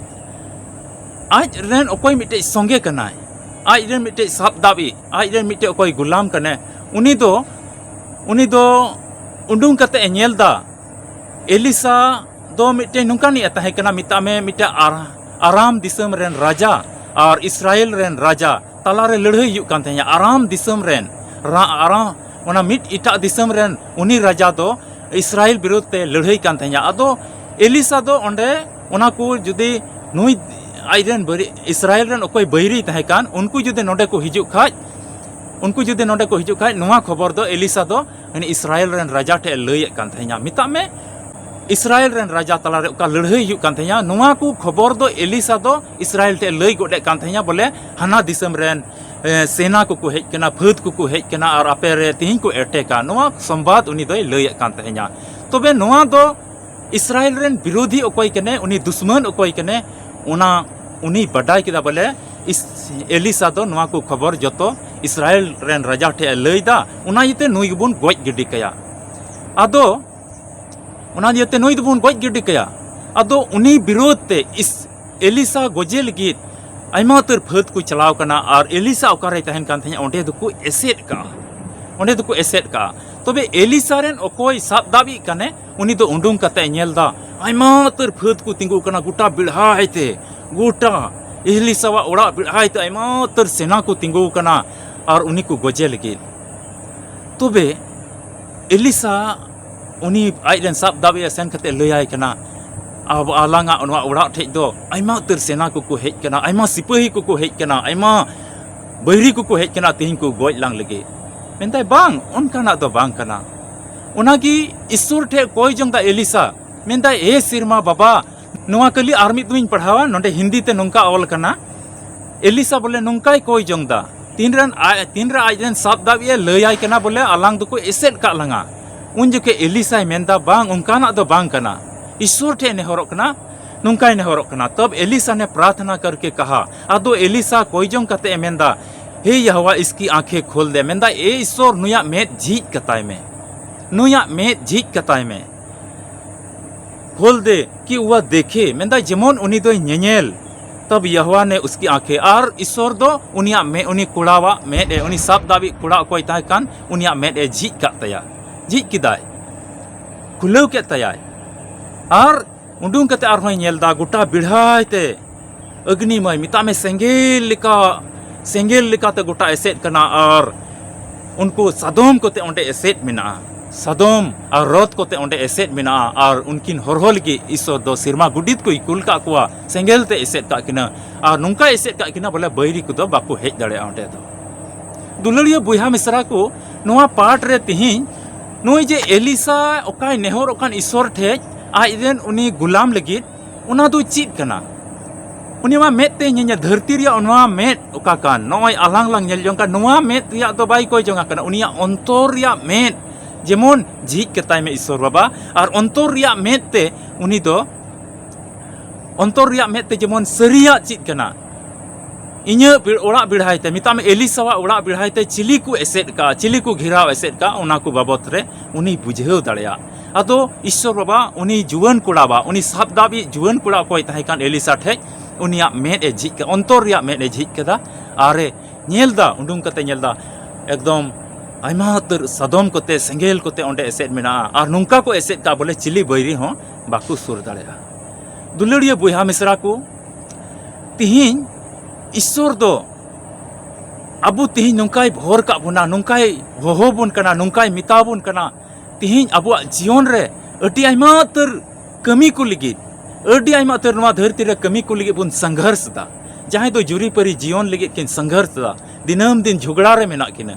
ᱟᱡ ᱨᱮᱱ ᱚᱠᱚᱭ ᱢᱤᱫᱴᱮᱡ ᱥᱚᱸᱜᱮ ᱠᱟᱱᱟᱭ, ᱟᱡ ᱨᱮᱱ ᱢᱤᱫᱴᱮᱡ ᱥᱟᱵ ᱫᱟᱵᱤᱡ, ᱟᱡ ᱨᱮᱱ ᱢᱤᱫᱴᱮᱡ ᱚᱠᱚᱭ ᱜᱩᱞᱟᱢ ᱠᱟᱱᱟᱭ, ᱩᱱᱤ ᱫᱚ, ᱩᱱᱤ ᱫᱚ ᱩᱰᱩᱝ ᱠᱟᱛᱮ ᱮ ᱧᱮᱞ ᱫᱟ ᱮᱞᱤᱥᱟ ᱫᱚ ᱢᱤᱫᱴᱮᱡ ᱱᱚᱝᱠᱟᱱᱤᱡ ᱮ ᱛᱟᱦᱮᱸ ᱠᱟᱱᱟ, ᱢᱮᱛᱟᱜ ᱢᱮ ᱢᱤᱫᱴᱮᱡ ᱟᱨ-, ᱟᱨᱟᱢ ᱫᱤᱥᱚᱢ ᱨᱮᱱ ᱨᱟᱡᱟ ᱟᱨ ᱤᱥᱨᱟᱭᱮᱞ ᱨᱮᱱ ᱨᱟᱡᱟ ᱛᱟᱞᱟᱨᱮ ᱞᱟᱹᱲᱦᱟᱹᱭ ᱦᱩᱭᱩᱜ ᱠᱟᱱ ᱛᱟᱦᱮᱸᱭᱟ᱾ ᱟᱨᱟᱢ ᱫᱤᱥᱚᱢ ᱨᱮᱱ ᱨᱟ-, ᱟᱨᱟᱢ, ᱚᱱᱟ ᱢᱤᱫ ᱮᱴᱟᱜ ᱫᱤᱥᱚᱢ ᱨᱮᱱ ᱩᱱᱤ ᱨᱟᱡᱟ ᱫᱚ ᱤᱥᱨᱟᱭᱮᱞ ᱵᱤᱨᱩᱫᱷ ᱛᱮ ᱞᱟᱹᱲᱦᱟᱹᱭ ᱠᱟᱱ ᱛᱟᱦᱮᱸᱭᱟ᱾ ᱟᱫᱚ ᱮᱞᱤᱥᱟ ᱫᱚ ᱚᱸᱰᱮ ᱚᱱᱟ ᱠᱚ ᱡᱩᱫᱤ ᱱᱩᱭ ᱟᱡ ᱨᱮᱱ ᱵᱟᱹᱨᱤ-, ᱤᱥᱨᱟᱭᱮᱞ ᱨᱮᱱ ᱚᱠᱚᱭ ᱵᱟᱹᱭᱨᱤ ᱛᱟᱦᱮᱸ ᱠᱟᱱ, ᱩᱱᱠᱩ ᱡᱩᱫᱤ ᱱᱚᱰᱮ ᱠᱚ ᱦᱤᱡᱩᱜ ᱠᱷᱟᱡ, ᱩᱱᱠᱩ ᱡᱩᱫᱤ ᱱᱚᱰᱮ ᱠᱚ ᱦᱤᱡᱩᱜ ᱠᱷᱟᱡ, ᱱᱚᱣᱟ ᱠᱷᱚᱵᱚᱨ ᱫᱚ ᱮᱞᱤᱥᱟ ᱫᱚ ᱩᱱᱤ ᱤᱥᱨᱟᱭᱮᱞ ᱨᱮᱱ ᱨᱟᱡᱟ ᱴᱷᱮᱡ ᱮ ᱞᱟᱹᱭᱮᱫ ᱠᱟᱱ ᱛᱟᱦᱮᱸᱭᱟ᱾ ᱢᱮᱛᱟᱜ ᱢᱮ, ᱤᱥᱨᱟᱭᱮᱞ ᱨᱮᱱ ᱨᱟᱡᱟ ᱛᱟᱞᱟᱨᱮ ᱚᱠᱟ ᱞᱟᱹᱲᱦᱟᱹᱭ ᱦᱩᱭᱩᱜ ᱠᱟᱱ ᱛᱟᱦᱮᱸᱭᱟ, ᱱᱚᱣᱟ ᱠᱚ ᱠᱷᱚᱵᱚᱨ ᱫᱚ ᱮᱞᱤᱥᱟ ᱫᱚ ᱤᱥᱨᱟᱭᱮᱞ ᱴᱷᱮᱡ ᱞᱟᱹᱭ ᱜᱚᱫ ᱮᱫ ᱠᱟᱱ ᱛᱟᱦᱮᱸᱭᱟ, ᱵᱚᱞᱮ ᱦᱟᱱᱟ ᱫᱤᱥᱚᱢ ᱨᱮᱱ, ᱮ, ᱥᱮᱱᱟ ᱠᱚᱠᱚ ᱦᱮᱡ ᱠᱟᱱᱟ, ᱯᱷᱟᱹᱫ ᱠᱚᱠᱚ ᱦᱮᱡ ᱠᱟᱱᱟ ᱟᱨ ᱟᱯᱮ ᱨᱮ ᱛᱤᱦᱤᱧ ᱠᱚ ᱮᱴᱮᱠᱟ᱾ ᱱᱚᱣᱟ ᱥᱚᱢᱵᱟᱫ ᱩᱱᱤ ᱫᱚᱭ ᱞᱟᱹᱭᱮᱫ ᱠᱟᱱ ᱛᱟᱦᱮᱸᱭᱟ᱾ ᱛᱚᱵᱮ ᱱᱚᱣᱟ ᱫᱚ ᱤᱥᱨᱟᱭᱮᱞ ᱨᱮᱱ ᱵᱤᱨᱳᱫᱷᱤ ᱚᱠᱚᱭ ᱠᱟᱱᱮ, ᱩᱱᱤ ᱫᱩᱥᱢᱟᱱ ᱚᱠᱚᱭ ᱠᱟᱱᱮ, ᱚᱱᱟ ᱩᱱᱤ ᱵᱟᱰᱟᱭ ᱠᱮᱫᱟ ᱵᱚᱞᱮ ᱤᱥ-, ᱮᱞᱤᱥᱟ ᱫᱚ ᱱᱚᱣᱟ ᱠᱚ ᱠᱷᱚᱵᱚᱨ ᱡᱚᱛᱚ ᱤᱥᱨᱟᱭᱮᱞ ᱨᱮᱱ ᱨᱟᱡᱟ ᱴᱷᱮᱡ ᱮ ᱞᱟᱹᱭ ᱫᱟ, ᱚᱱᱟ ᱤᱭᱟᱹᱛᱮ ᱱᱩᱭ ᱜᱮᱵᱚᱱ ᱜᱚᱡ ᱜᱤᱰᱤ ᱠᱟᱭᱟ᱾ ᱟᱫᱚ ᱚᱱᱟ ᱤᱭᱟᱹᱛᱮ ᱱᱩᱭ ᱫᱚᱵᱚᱱ ᱜᱚᱡ ᱜᱤᱰᱤ ᱠᱟᱭᱟ᱾ ᱟᱫᱚ ᱩᱱᱤ ᱵᱤᱨᱳᱫᱷ ᱛᱮ ᱤᱥ-, ᱮᱞᱤᱥᱟ ᱜᱚᱡᱮ ᱞᱟᱹᱜᱤᱫ ᱟᱭᱢᱟ ᱩᱛᱟᱹᱨ ᱯᱷᱟᱹᱫ ᱠᱚ ᱪᱟᱞᱟᱣ ᱠᱟᱱᱟ, ᱟᱨ ᱮᱞᱤᱥᱟ ᱚᱠᱟᱨᱮᱭ ᱛᱟᱦᱮᱱ ᱠᱟᱱ ᱛᱟᱦᱮᱸᱫ, ᱚᱸᱰᱮ ᱫᱚᱠᱚ ᱮᱥᱮᱫ ᱠᱟᱜᱼᱟ, ᱚᱸᱰᱮ ᱫᱚᱠᱚ ᱮᱥᱮᱫ ᱠᱟᱜᱼᱟ᱾ ᱛᱚᱵᱮ ᱮᱞᱤᱥᱟ ᱨᱮᱱ ᱚᱠᱚᱭ ᱥᱟᱵ ᱫᱟᱵᱤᱡ ᱠᱟᱱᱮ, ᱩᱱᱤ ᱫᱚ ᱩᱰᱩᱝ ᱠᱟᱛᱮ ᱧᱮᱞ ᱫᱟ, ᱟᱭᱢᱟ ᱩᱛᱟᱹᱨ ᱯᱷᱟᱹᱫ ᱠᱚ ᱛᱤᱸᱜᱩ ᱠᱟᱱᱟ, ᱜᱚᱴᱟ ᱵᱮᱲᱦᱟᱭ ᱛᱮ, ᱜᱚᱴᱟ ᱮᱞᱤᱥᱟᱣᱟᱜ ᱚᱲᱟᱜ ᱵᱮᱲᱦᱟᱭ ᱛᱮ ᱟᱭᱢᱟ ᱩᱛᱟᱹᱨ ᱥᱮᱱᱟ ᱠᱚ ᱛᱤᱸᱜᱩ ᱠᱟᱱᱟ, ᱟᱨ ᱩᱱᱤ ᱠᱚ ᱜᱚᱡᱮ ᱞᱟᱹᱜᱤᱫ᱾ ᱛᱚᱵᱮ ᱮᱞᱤᱥᱟ ᱩᱱᱤ ᱟᱡ ᱨᱮᱱ ᱥᱟᱵ ᱫᱟᱵᱤᱡ ᱮ ᱥᱮᱱ ᱠᱟᱛᱮ ᱞᱟᱹᱭᱟᱭ ᱠᱟᱱᱟ, ᱟᱵᱚ ᱟᱞᱟᱝᱟᱜ ᱱᱚᱣᱟ ᱚᱲᱟᱜ ᱴᱷᱮᱡ ᱫᱚ ᱟᱭᱢᱟ ᱩᱛᱟᱹᱨ ᱥᱮᱱᱟ ᱠᱚᱠᱚ ᱦᱮᱡ ᱠᱟᱱᱟ, ᱟᱭᱢᱟ ᱥᱤᱯᱟᱹᱦᱤ ᱠᱚᱠᱚ ᱦᱮᱡ ᱠᱟᱱᱟ, ᱟᱭᱢᱟ ᱵᱟᱹᱭᱨᱤ ᱠᱚᱠᱚ ᱦᱮᱡ ᱠᱟᱱᱟ ᱛᱮᱦᱮᱧ ᱠᱚ ᱜᱚᱡ ᱞᱟᱝ ᱞᱟᱹᱜᱤᱫ᱾ ᱢᱮᱱᱫᱟᱭ, ᱵᱟᱝ, ᱚᱱᱠᱟᱱᱟᱜ ᱫᱚ ᱵᱟᱝ ᱠᱟᱱᱟ᱾ ᱚᱱᱟᱜᱮ ᱤᱥᱥᱚᱨ ᱴᱷᱮᱡ ᱠᱚᱭ ᱡᱚᱝ ᱫᱟ ᱮᱞᱤᱥᱟ᱾ ᱢᱮᱱᱫᱟᱭ, ᱮ ᱥᱮᱨᱢᱟ ᱵᱟᱵᱟ, ᱱᱚᱣᱟ ᱠᱷᱟᱹᱞᱤ ᱟᱨ ᱢᱤᱫ ᱫᱚᱢ ᱤᱧ ᱯᱟᱲᱦᱟᱣᱟ, ᱱᱚᱰᱮ ᱦᱤᱱᱫᱤ ᱛᱮ ᱱᱚᱝᱠᱟ ᱚᱞ ᱠᱟᱱᱟ, ᱮᱞᱤᱥᱟ ᱵᱚᱞᱮ ᱱᱚᱝᱠᱟᱭ ᱠᱚᱭ ᱡᱚᱝ ᱫᱟ, ᱛᱤᱱᱨᱮᱱ ᱟᱡ, ᱛᱤᱱᱨᱮ ᱟᱡ ᱨᱮᱱ ᱥᱟᱵ ᱫᱟᱵ ᱮ ᱞᱟᱹᱭᱟᱭ ᱠᱟᱱᱟ ᱵᱚᱞᱮ ᱟᱞᱟᱝ ᱫᱚᱠᱚ ᱮᱥᱮᱫ ᱠᱟᱜ ᱞᱟᱝᱟ᱾ ᱩᱱ ᱡᱚᱠᱷᱮᱡ ᱮᱞᱤᱥᱟᱭ ᱢᱮᱱᱫᱟ, ᱵᱟᱝ, ᱚᱱᱠᱟᱱᱟᱜ ᱫᱚ ᱵᱟᱝ ᱠᱟᱱᱟ, ᱤᱥᱥᱚᱨ ᱴᱷᱮᱡ ᱱᱮᱦᱚᱨᱚᱜ ᱠᱟᱱᱟ, ᱱᱚᱝᱠᱟᱭ ᱱᱮᱦᱚᱨᱚᱜ ᱠᱟᱱᱟ᱾ ᱛᱚᱵ ᱮᱞᱤᱥᱟ ᱱᱮ ᱯᱨᱟᱨᱛᱷᱱᱟ ᱠᱟᱨᱠᱮ ᱠᱟᱦᱟ, ᱟᱫᱚ ᱮᱞᱤᱥᱟ ᱠᱚᱭ ᱡᱚᱝ ᱠᱟᱛᱮ ᱮ ᱢᱮᱱᱫᱟ, ᱦᱮ ᱭᱟᱦᱣᱟ, ᱤᱥᱠᱤ ᱟᱸᱠᱷᱮ ᱠᱷᱳᱞ ᱫᱮ, ᱢᱮᱱᱫᱟ, ᱮ ᱤᱥᱥᱚᱨ, ᱱᱩᱭᱟᱜ ᱢᱮᱫ ᱡᱷᱤᱡ ᱠᱟᱛᱟᱭ ᱢᱮ, ᱱᱩᱭᱟᱜ ᱢᱮᱫ ᱡᱷᱤᱡ ᱠᱟᱛᱟᱭ ᱢᱮ᱾ ᱠᱷᱳᱞ ᱫᱮ ᱠᱤ ᱣᱟ ᱫᱮᱠᱷᱮ, ᱢᱮᱱᱫᱟᱭ ᱡᱮᱢᱚᱱ ᱩᱱᱤ ᱫᱚᱭ ᱧᱮᱧᱮᱞ᱾ ᱛᱚᱵ ᱭᱟᱦᱣᱟ ᱱᱮ ᱩᱥᱠᱤ ᱟᱸᱠᱷᱮ, ᱟᱨ ᱤᱥᱥᱚᱨ ᱫᱚ ᱩᱱᱤᱭᱟᱜ ᱢᱮ-, ᱩᱱᱤ ᱠᱚᱲᱟᱣᱟᱜ ᱢᱮᱫ ᱮ, ᱩᱱᱤ ᱥᱟᱵ ᱫᱟᱵᱤᱡ ᱠᱚᱲᱟ ᱚᱠᱚᱭ ᱛᱟᱦᱮᱸ ᱠᱟᱱ, ᱩᱱᱤᱭᱟᱜ ᱢᱮᱫ ᱮ ᱡᱷᱤᱡ ᱠᱟᱜ ᱛᱟᱭᱟ, ᱡᱷᱤᱡ ᱠᱮᱫᱟᱭ, ᱠᱷᱩᱞᱟᱹᱣ ᱠᱮᱫ ᱛᱟᱭᱟᱭ᱾ ᱟᱨ ᱩᱰᱩᱝ ᱠᱟᱛᱮ ᱟᱨᱦᱚᱸᱭ ᱧᱮᱞ ᱫᱟ ᱜᱚᱴᱟ ᱵᱮᱲᱦᱟᱭ ᱛᱮ ᱟᱜᱽᱱᱤᱢᱟᱭ, ᱢᱮᱛᱟᱜ ᱢᱮ ᱥᱮᱸᱜᱮᱞ ᱞᱮᱠᱟ, ᱥᱮᱸᱜᱮᱞ ᱞᱮᱠᱟᱛᱮ ᱜᱚᱴᱟ ᱮᱥᱮᱫ ᱠᱟᱱᱟ᱾ ᱟᱨ ᱩᱱᱠᱩ ᱥᱟᱫᱚᱢ ᱠᱚᱛᱮ ᱚᱸᱰᱮ ᱮᱥᱮᱫ ᱢᱮᱱᱟᱜᱼᱟ, ᱥᱟᱫᱚᱢ ᱟᱨ ᱨᱚᱛ ᱠᱚᱛᱮ ᱚᱸᱰᱮ ᱮᱥᱮᱫ ᱢᱮᱱᱟᱜᱼᱟ᱾ ᱟᱨ ᱩᱱᱠᱤᱱ ᱦᱚᱨᱦᱚ ᱞᱟᱹᱜᱤᱫ ᱤᱥᱥᱚᱨ ᱫᱚ ᱥᱮᱨᱢᱟ ᱜᱩᱰᱤᱛ ᱠᱚᱭ ᱠᱩᱞ ᱠᱟᱜ ᱠᱚᱣᱟ, ᱥᱮᱸᱜᱮᱞ ᱛᱮ ᱮᱥᱮᱫ ᱠᱟᱜ ᱠᱤᱱᱟ᱾ ᱟᱨ ᱱᱚᱝᱠᱟᱭ ᱮᱥᱮᱫ ᱠᱟᱜ ᱠᱤᱱᱟ ᱵᱚᱞᱮ ᱵᱟᱹᱭᱨᱤ ᱠᱚᱫᱚ ᱵᱟᱠᱚ ᱦᱮᱡ ᱫᱟᱲᱮᱭᱟᱜᱼᱟ ᱚᱸᱰᱮ ᱫᱚ᱾ ᱫᱩᱞᱟᱹᱲᱤᱭᱟᱹ ᱵᱚᱭᱦᱟ ᱢᱤᱥᱨᱟ ᱠᱚ, ᱱᱚᱣᱟ ᱯᱟᱴ ᱨᱮ ᱛᱤᱦᱤᱧ ᱱᱩᱭ ᱡᱮ ᱮᱞᱤᱥᱟ ᱚᱠᱟᱭ ᱱᱮᱦᱚᱨᱚᱜ ᱠᱟᱱ ᱤᱥᱥᱚᱨ ᱴᱷᱮᱡ, ᱟᱡ ᱨᱮᱱ ᱩᱱᱤ ᱜᱩᱞᱟᱢ ᱞᱟᱹᱜᱤᱫ, ᱚᱱᱟ ᱫᱚ ᱪᱮᱫ ᱠᱟᱱᱟ? ᱩᱱᱤ ᱢᱟ ᱢᱮᱫ ᱛᱮ ᱧᱮᱧᱮᱞ, ᱫᱷᱟᱹᱨᱛᱤ ᱨᱮᱭᱟᱜ ᱱᱚᱣᱟ ᱢᱮᱫ ᱚᱠᱟ ᱠᱟᱱ, ᱱᱚᱜᱼᱚᱭ ᱟᱞᱟᱝ ᱞᱟᱝ ᱧᱮᱞ ᱡᱚᱝ ᱠᱟᱱ, ᱱᱚᱣᱟ ᱢᱮᱫ ᱨᱮᱭᱟᱜ ᱫᱚ ᱵᱟᱭ ᱠᱚᱭ ᱡᱚᱝ ᱠᱟᱱᱟ᱾ ᱩᱱᱤᱭᱟᱜ ᱚᱱᱛᱚᱨ ᱨᱮᱭᱟᱜ ᱢᱮᱫ ᱡᱮᱢᱚᱱ ᱡᱷᱤᱡ ᱠᱟᱛᱟᱭ ᱢᱮ ᱤᱥᱥᱚᱨ ᱵᱟᱵᱟ, ᱟᱨ ᱚᱱᱛᱚᱨ ᱨᱮᱭᱟᱜ ᱢᱮᱫ ᱛᱮ ᱩᱱᱤ ᱫᱚ, ᱚᱱᱛᱚᱨ ᱨᱮᱭᱟᱜ ᱢᱮᱫ ᱛᱮ ᱡᱮᱢᱚᱱ ᱥᱟᱹᱨᱤᱭᱟᱜ ᱪᱮᱫ ᱠᱟᱱᱟ, ᱤᱧᱟᱹᱜ ᱵᱮ-, ᱚᱲᱟᱜ ᱵᱮᱲᱦᱟᱭ ᱛᱮ, ᱢᱮᱛᱟᱜ ᱢᱮ ᱮᱞᱤᱥᱟᱣᱟᱜ ᱚᱲᱟᱜ ᱵᱮᱲᱦᱟᱭ ᱛᱮ ᱪᱤᱞᱤ ᱠᱚ ᱮᱥᱮᱫ ᱠᱟᱜᱼᱟ, ᱪᱤᱞᱤ ᱠᱚ ᱜᱷᱮᱨᱟᱣ ᱮᱥᱮᱫ ᱠᱟᱜᱼᱟ, ᱚᱱᱟ ᱠᱚ ᱵᱟᱵᱚᱛ ᱨᱮ ᱩᱱᱤ ᱵᱩᱡᱷᱟᱹᱣ ᱫᱟᱲᱮᱭᱟᱜᱼᱟ᱾ ᱟᱫᱚ ᱤᱥᱥᱚᱨ ᱵᱟᱵᱟ ᱩᱱᱤ ᱡᱩᱣᱟᱹᱱ ᱠᱚᱲᱟᱣᱟᱜ, ᱩᱱᱤ ᱥᱟᱵ ᱫᱟᱵᱤᱡ ᱡᱩᱣᱟᱹᱱ ᱠᱚᱲᱟ ᱚᱠᱚᱭ ᱛᱟᱦᱮᱸ ᱠᱟᱱ ᱮᱞᱤᱥᱟ ᱴᱷᱮᱡ, ᱩᱱᱤᱭᱟᱜ ᱢᱮᱫ ᱮ ᱡᱷᱤᱡ ᱠᱮᱫᱟ, ᱚᱱᱛᱚᱨ ᱨᱮᱭᱟᱜ ᱢᱮᱫ ᱮ ᱡᱷᱤᱡ ᱠᱮᱫᱟ᱾ ᱟᱨᱮ ᱧᱮᱞ ᱫᱟ, ᱩᱰᱩᱝ ᱠᱟᱛᱮ ᱧᱮᱞ ᱫᱟ, ᱮᱠᱫᱚᱢ ᱟᱭᱢᱟ ᱩᱛᱟᱹᱨ ᱥᱟᱫᱚᱢ ᱠᱚᱛᱮ, ᱥᱮᱸᱜᱮᱞ ᱠᱚᱛᱮ ᱚᱸᱰᱮ ᱮᱥᱮᱫ ᱢᱮᱱᱟᱜᱼᱟ᱾ ᱟᱨ ᱱᱚᱝᱠᱟ ᱠᱚ ᱮᱥᱮᱫ ᱠᱟᱜᱼᱟ ᱵᱚᱞᱮ ᱪᱤᱞᱤ ᱵᱟᱹᱭᱨᱤ ᱦᱚᱸ ᱵᱟᱠᱚ ᱥᱩᱨ ᱫᱟᱲᱮᱭᱟᱜᱼᱟ᱾ ᱫᱩᱞᱟᱹᱲᱤᱭᱟᱹ ᱵᱚᱭᱦᱟ ᱢᱤᱥᱨᱟ ᱠᱚ, ᱛᱤᱦᱤᱧ ᱤᱥᱥᱚᱨ ᱫᱚ ᱟᱵᱚ ᱛᱤᱦᱤᱧ ᱱᱚᱝᱠᱟᱭ ᱵᱷᱚᱨ ᱠᱟᱜ ᱵᱚᱱᱟ, ᱱᱚᱝᱠᱟᱭ ᱦᱚᱦᱚ ᱵᱚᱱ ᱠᱟᱱᱟ, ᱱᱚᱝᱠᱟᱭ ᱢᱮᱛᱟ ᱵᱚᱱ ᱠᱟᱱᱟ᱾ ᱛᱤᱦᱤᱧ ᱟᱵᱚᱣᱟᱜ ᱡᱤᱭᱚᱱ ᱨᱮ ᱟᱹᱰᱤ ᱟᱭᱢᱟ ᱩᱛᱟᱹᱨ ᱠᱟᱹᱢᱤ ᱠᱚ ᱞᱟᱹᱜᱤᱫ, ᱟᱹᱰᱤ ᱟᱭᱢᱟ ᱩᱛᱟᱹᱨ ᱱᱚᱣᱟ ᱫᱷᱟᱹᱨᱛᱤ ᱨᱮ ᱠᱟᱹᱢᱤ ᱠᱚ ᱞᱟᱹᱜᱤᱫ ᱵᱚᱱ ᱥᱚᱝᱜᱷᱚᱨᱥ ᱮᱫᱟ᱾ ᱡᱟᱦᱟᱸᱭ ᱫᱚ ᱡᱩᱨᱤᱯᱟᱹᱨᱤ ᱡᱤᱭᱚᱱ ᱞᱟᱹᱜᱤᱫ ᱠᱤᱱ ᱥᱚᱝᱜᱷᱚᱨᱥ ᱮᱫᱟ, ᱫᱤᱱᱟᱹᱢ ᱫᱤᱱ ᱡᱷᱚᱜᱽᱲᱟ ᱨᱮ ᱢᱮᱱᱟᱜ ᱠᱤᱱᱟ᱾